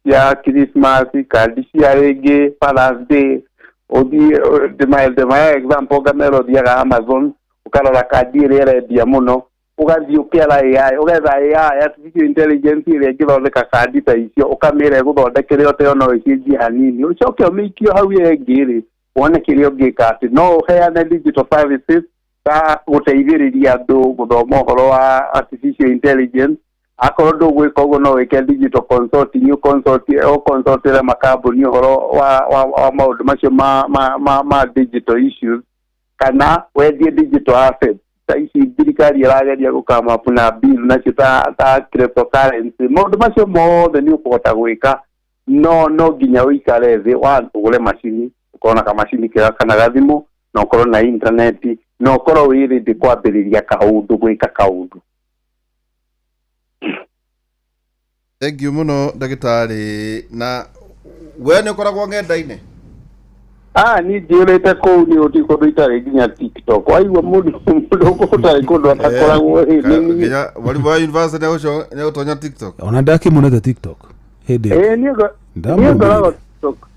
Speaker 8: cia Christmas, kandi cia rĩngĩ Father's Day. Ũthiĩ ndĩmahe example ngamera ũthiaga Amazon ũkarora kandi ĩrĩa ĩrendia mũno, ũgathiĩ ũkĩara AI, ũgetha AI artificial intelligence ĩrĩa ĩngĩthondeka kandi ta icio, ũkamĩra ĩgũthondekere ote no ĩcenjie hanini, ũcoke ũmĩikie hau ĩngĩ rĩ, wone kĩrĩa ũngĩka atĩ no ũheane digital services ta gũteithĩrĩria andũ gũthoma ũhoro wa artificial intelligence. Akorwo ndũgwĩka ũguo no wĩke digital consulting, ũconsultĩre makambuni ũhoro wa maũndũ macio ma digital issues, kana wendie digital assets ta ici thirikari ĩrageria gũkama up na bill nacio ta cryptocurrency. Maũndũ macio mothe nĩ ũkũhota gwĩka, no nginya ũikare thĩ ũgũre macini, ũkorwo na kamacini kega kana gathimũ, na ũkorwo na intaneti, na ũkorwo wĩ ready kwambĩrĩria kaũndũ, gwĩka kaũndũ.
Speaker 3: Thank you mũno ndagĩtarĩ. Na we nĩ ũkoragwo ng'enda-inĩ?
Speaker 8: Niĩ njiyũrĩte kũu nĩ ũti kũndũ itarĩ nginya TikTok. Waigua mũndũ ũtarĩ kũndũ atakoragwo
Speaker 3: nginya mwalimu wa university nĩegũtonya TikTok.
Speaker 2: Ona ndakĩmuonete TikTok hĩndĩ ĩyo.
Speaker 8: Niĩ ngoragwo TikTok.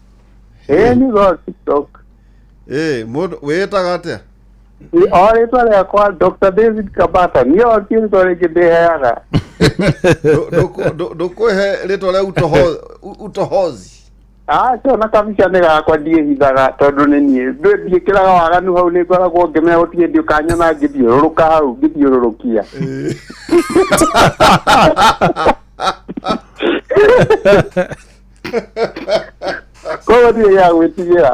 Speaker 8: Niĩ ngoragwo TikTok.
Speaker 3: Mũndũ wĩĩtaga atĩa?
Speaker 8: O rĩtwa rĩakwa Dr. David Kabata, niĩ o ti rĩtwa rĩngĩ ndĩheaga.
Speaker 3: Ndũkũhe rĩtwa rĩa utohozi?
Speaker 8: Acio na kabica nĩ gakwa ndiĩhithaga tondũ nĩ niĩ ndiĩkĩraga waganu hau, nĩ ngoragwo ngĩmenya gũtirĩ hĩndĩ ũkanyona ngĩthiũrũrũka hau ngĩthiũrũrũkia. Koguo ndirĩ gĩa gwĩtigĩra.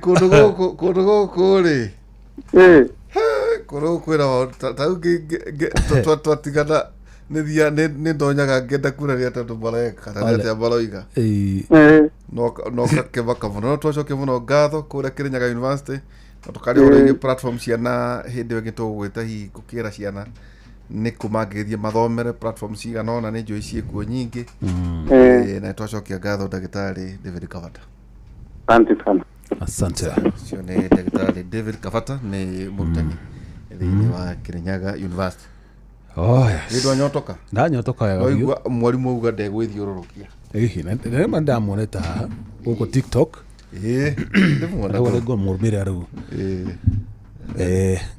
Speaker 3: Kũndũ gũkũ rĩ, kũndũ gũkũ kwĩna maũndũ ta rĩu twatigana nĩ ndonyaga ngĩenda kuonania atĩ andũ mareka na nĩ atĩa maroiga, no gakĩmaka mũno. No twacokia mũno ngatho kũrĩa Kirinyaga University, na tũkaria ũhoro wĩgiĩ platform ciana hĩndĩ ĩyo ĩngĩ tũgũgwĩta hihi gũkĩra ciana nĩ kũ mangĩgĩthiĩ mathomere platform cigana ũna, nĩ njũĩ ciĩkuo nyingĩ. Na twacokia ngatho ndagĩtarĩ David Kabata.
Speaker 8: Asante sana.
Speaker 2: Asante.
Speaker 3: Ũcio nĩ ndagĩtarĩ David Kabata, nĩ mũrutani thĩinĩ wa Kirinyaga University.
Speaker 2: Oh yes.
Speaker 3: Nĩ ndwanyotoka?
Speaker 2: Ndanyotoka wega biũ.
Speaker 3: Waigua mwarimũ auga ndegwĩthiũrũrũkia.
Speaker 2: Hihi na ndamuonete haha gũkũ TikTok.
Speaker 3: Ndĩmuona.
Speaker 2: Rĩu nĩngũmũrũmĩrĩra rĩu.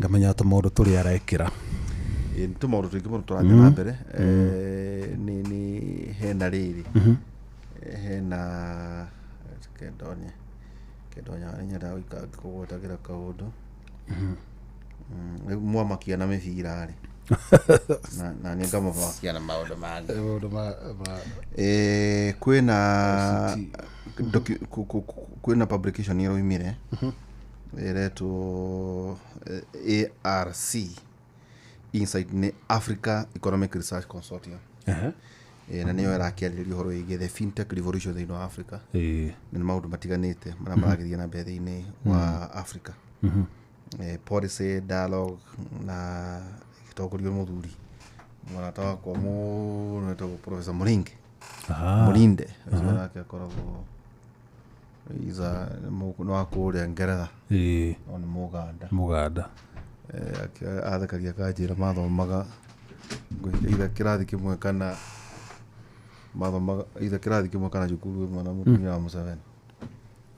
Speaker 2: Ngamenya tũmaũndũ tũrĩa arekĩra.
Speaker 3: Nĩ tũmaũndũ tũingĩ mũno tũrathiĩ na mbere. Nĩ hena rĩrĩ. Hena kendonye. Kendonya nĩ nyendaga gũikara ngĩkũgwetagĩra kaũndũ. Rĩu mwamakia na mĩbira rĩ. Na nĩ ngamũmakia na maũndũ mangĩ. Kwĩna kwĩna publication ĩroimire ĩretwo ARC Insight, nĩ Africa Economic Research Consortium. Na nĩyo ĩrakĩarĩrĩria ũhoro wĩgiĩ the fintech revolution thĩinĩ wa Africa. Nĩ maũndũ matiganĩte marĩa maragĩthiĩ na mbere thĩinĩ wa Africa. Policy dialogue na gĩtongorio mũthuri mũrata wakwa mũno etagwo Professor Muringe. Mũrinde ũcio nake akoragwo nĩ wa kũrĩa Ngeretha, no nĩ Mũganda.
Speaker 2: Mũganda.
Speaker 3: Athekagia akanjĩra mathomaga either kĩrathi kĩmwe kana mathomaga either kĩrathi kĩmwe kana cukuru ĩmwe na mũtumia wa Museveni.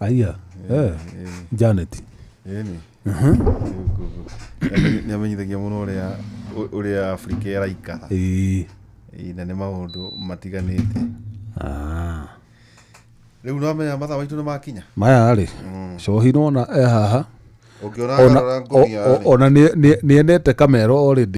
Speaker 2: Aya. Janet.
Speaker 3: Ĩni. Nĩ amenyithagia mũno ũrĩa Afrika ĩraikara. Ĩĩ, na nĩ maũndũ matiganĩte. Rĩu nĩwamenya mathaa maitũ nĩ makinya.
Speaker 2: Maya rĩ, cohi nona e haha.
Speaker 3: Ũngĩona
Speaker 2: Ona
Speaker 3: ngarora ngũnia rĩ.
Speaker 2: ona nĩ endete kamero already.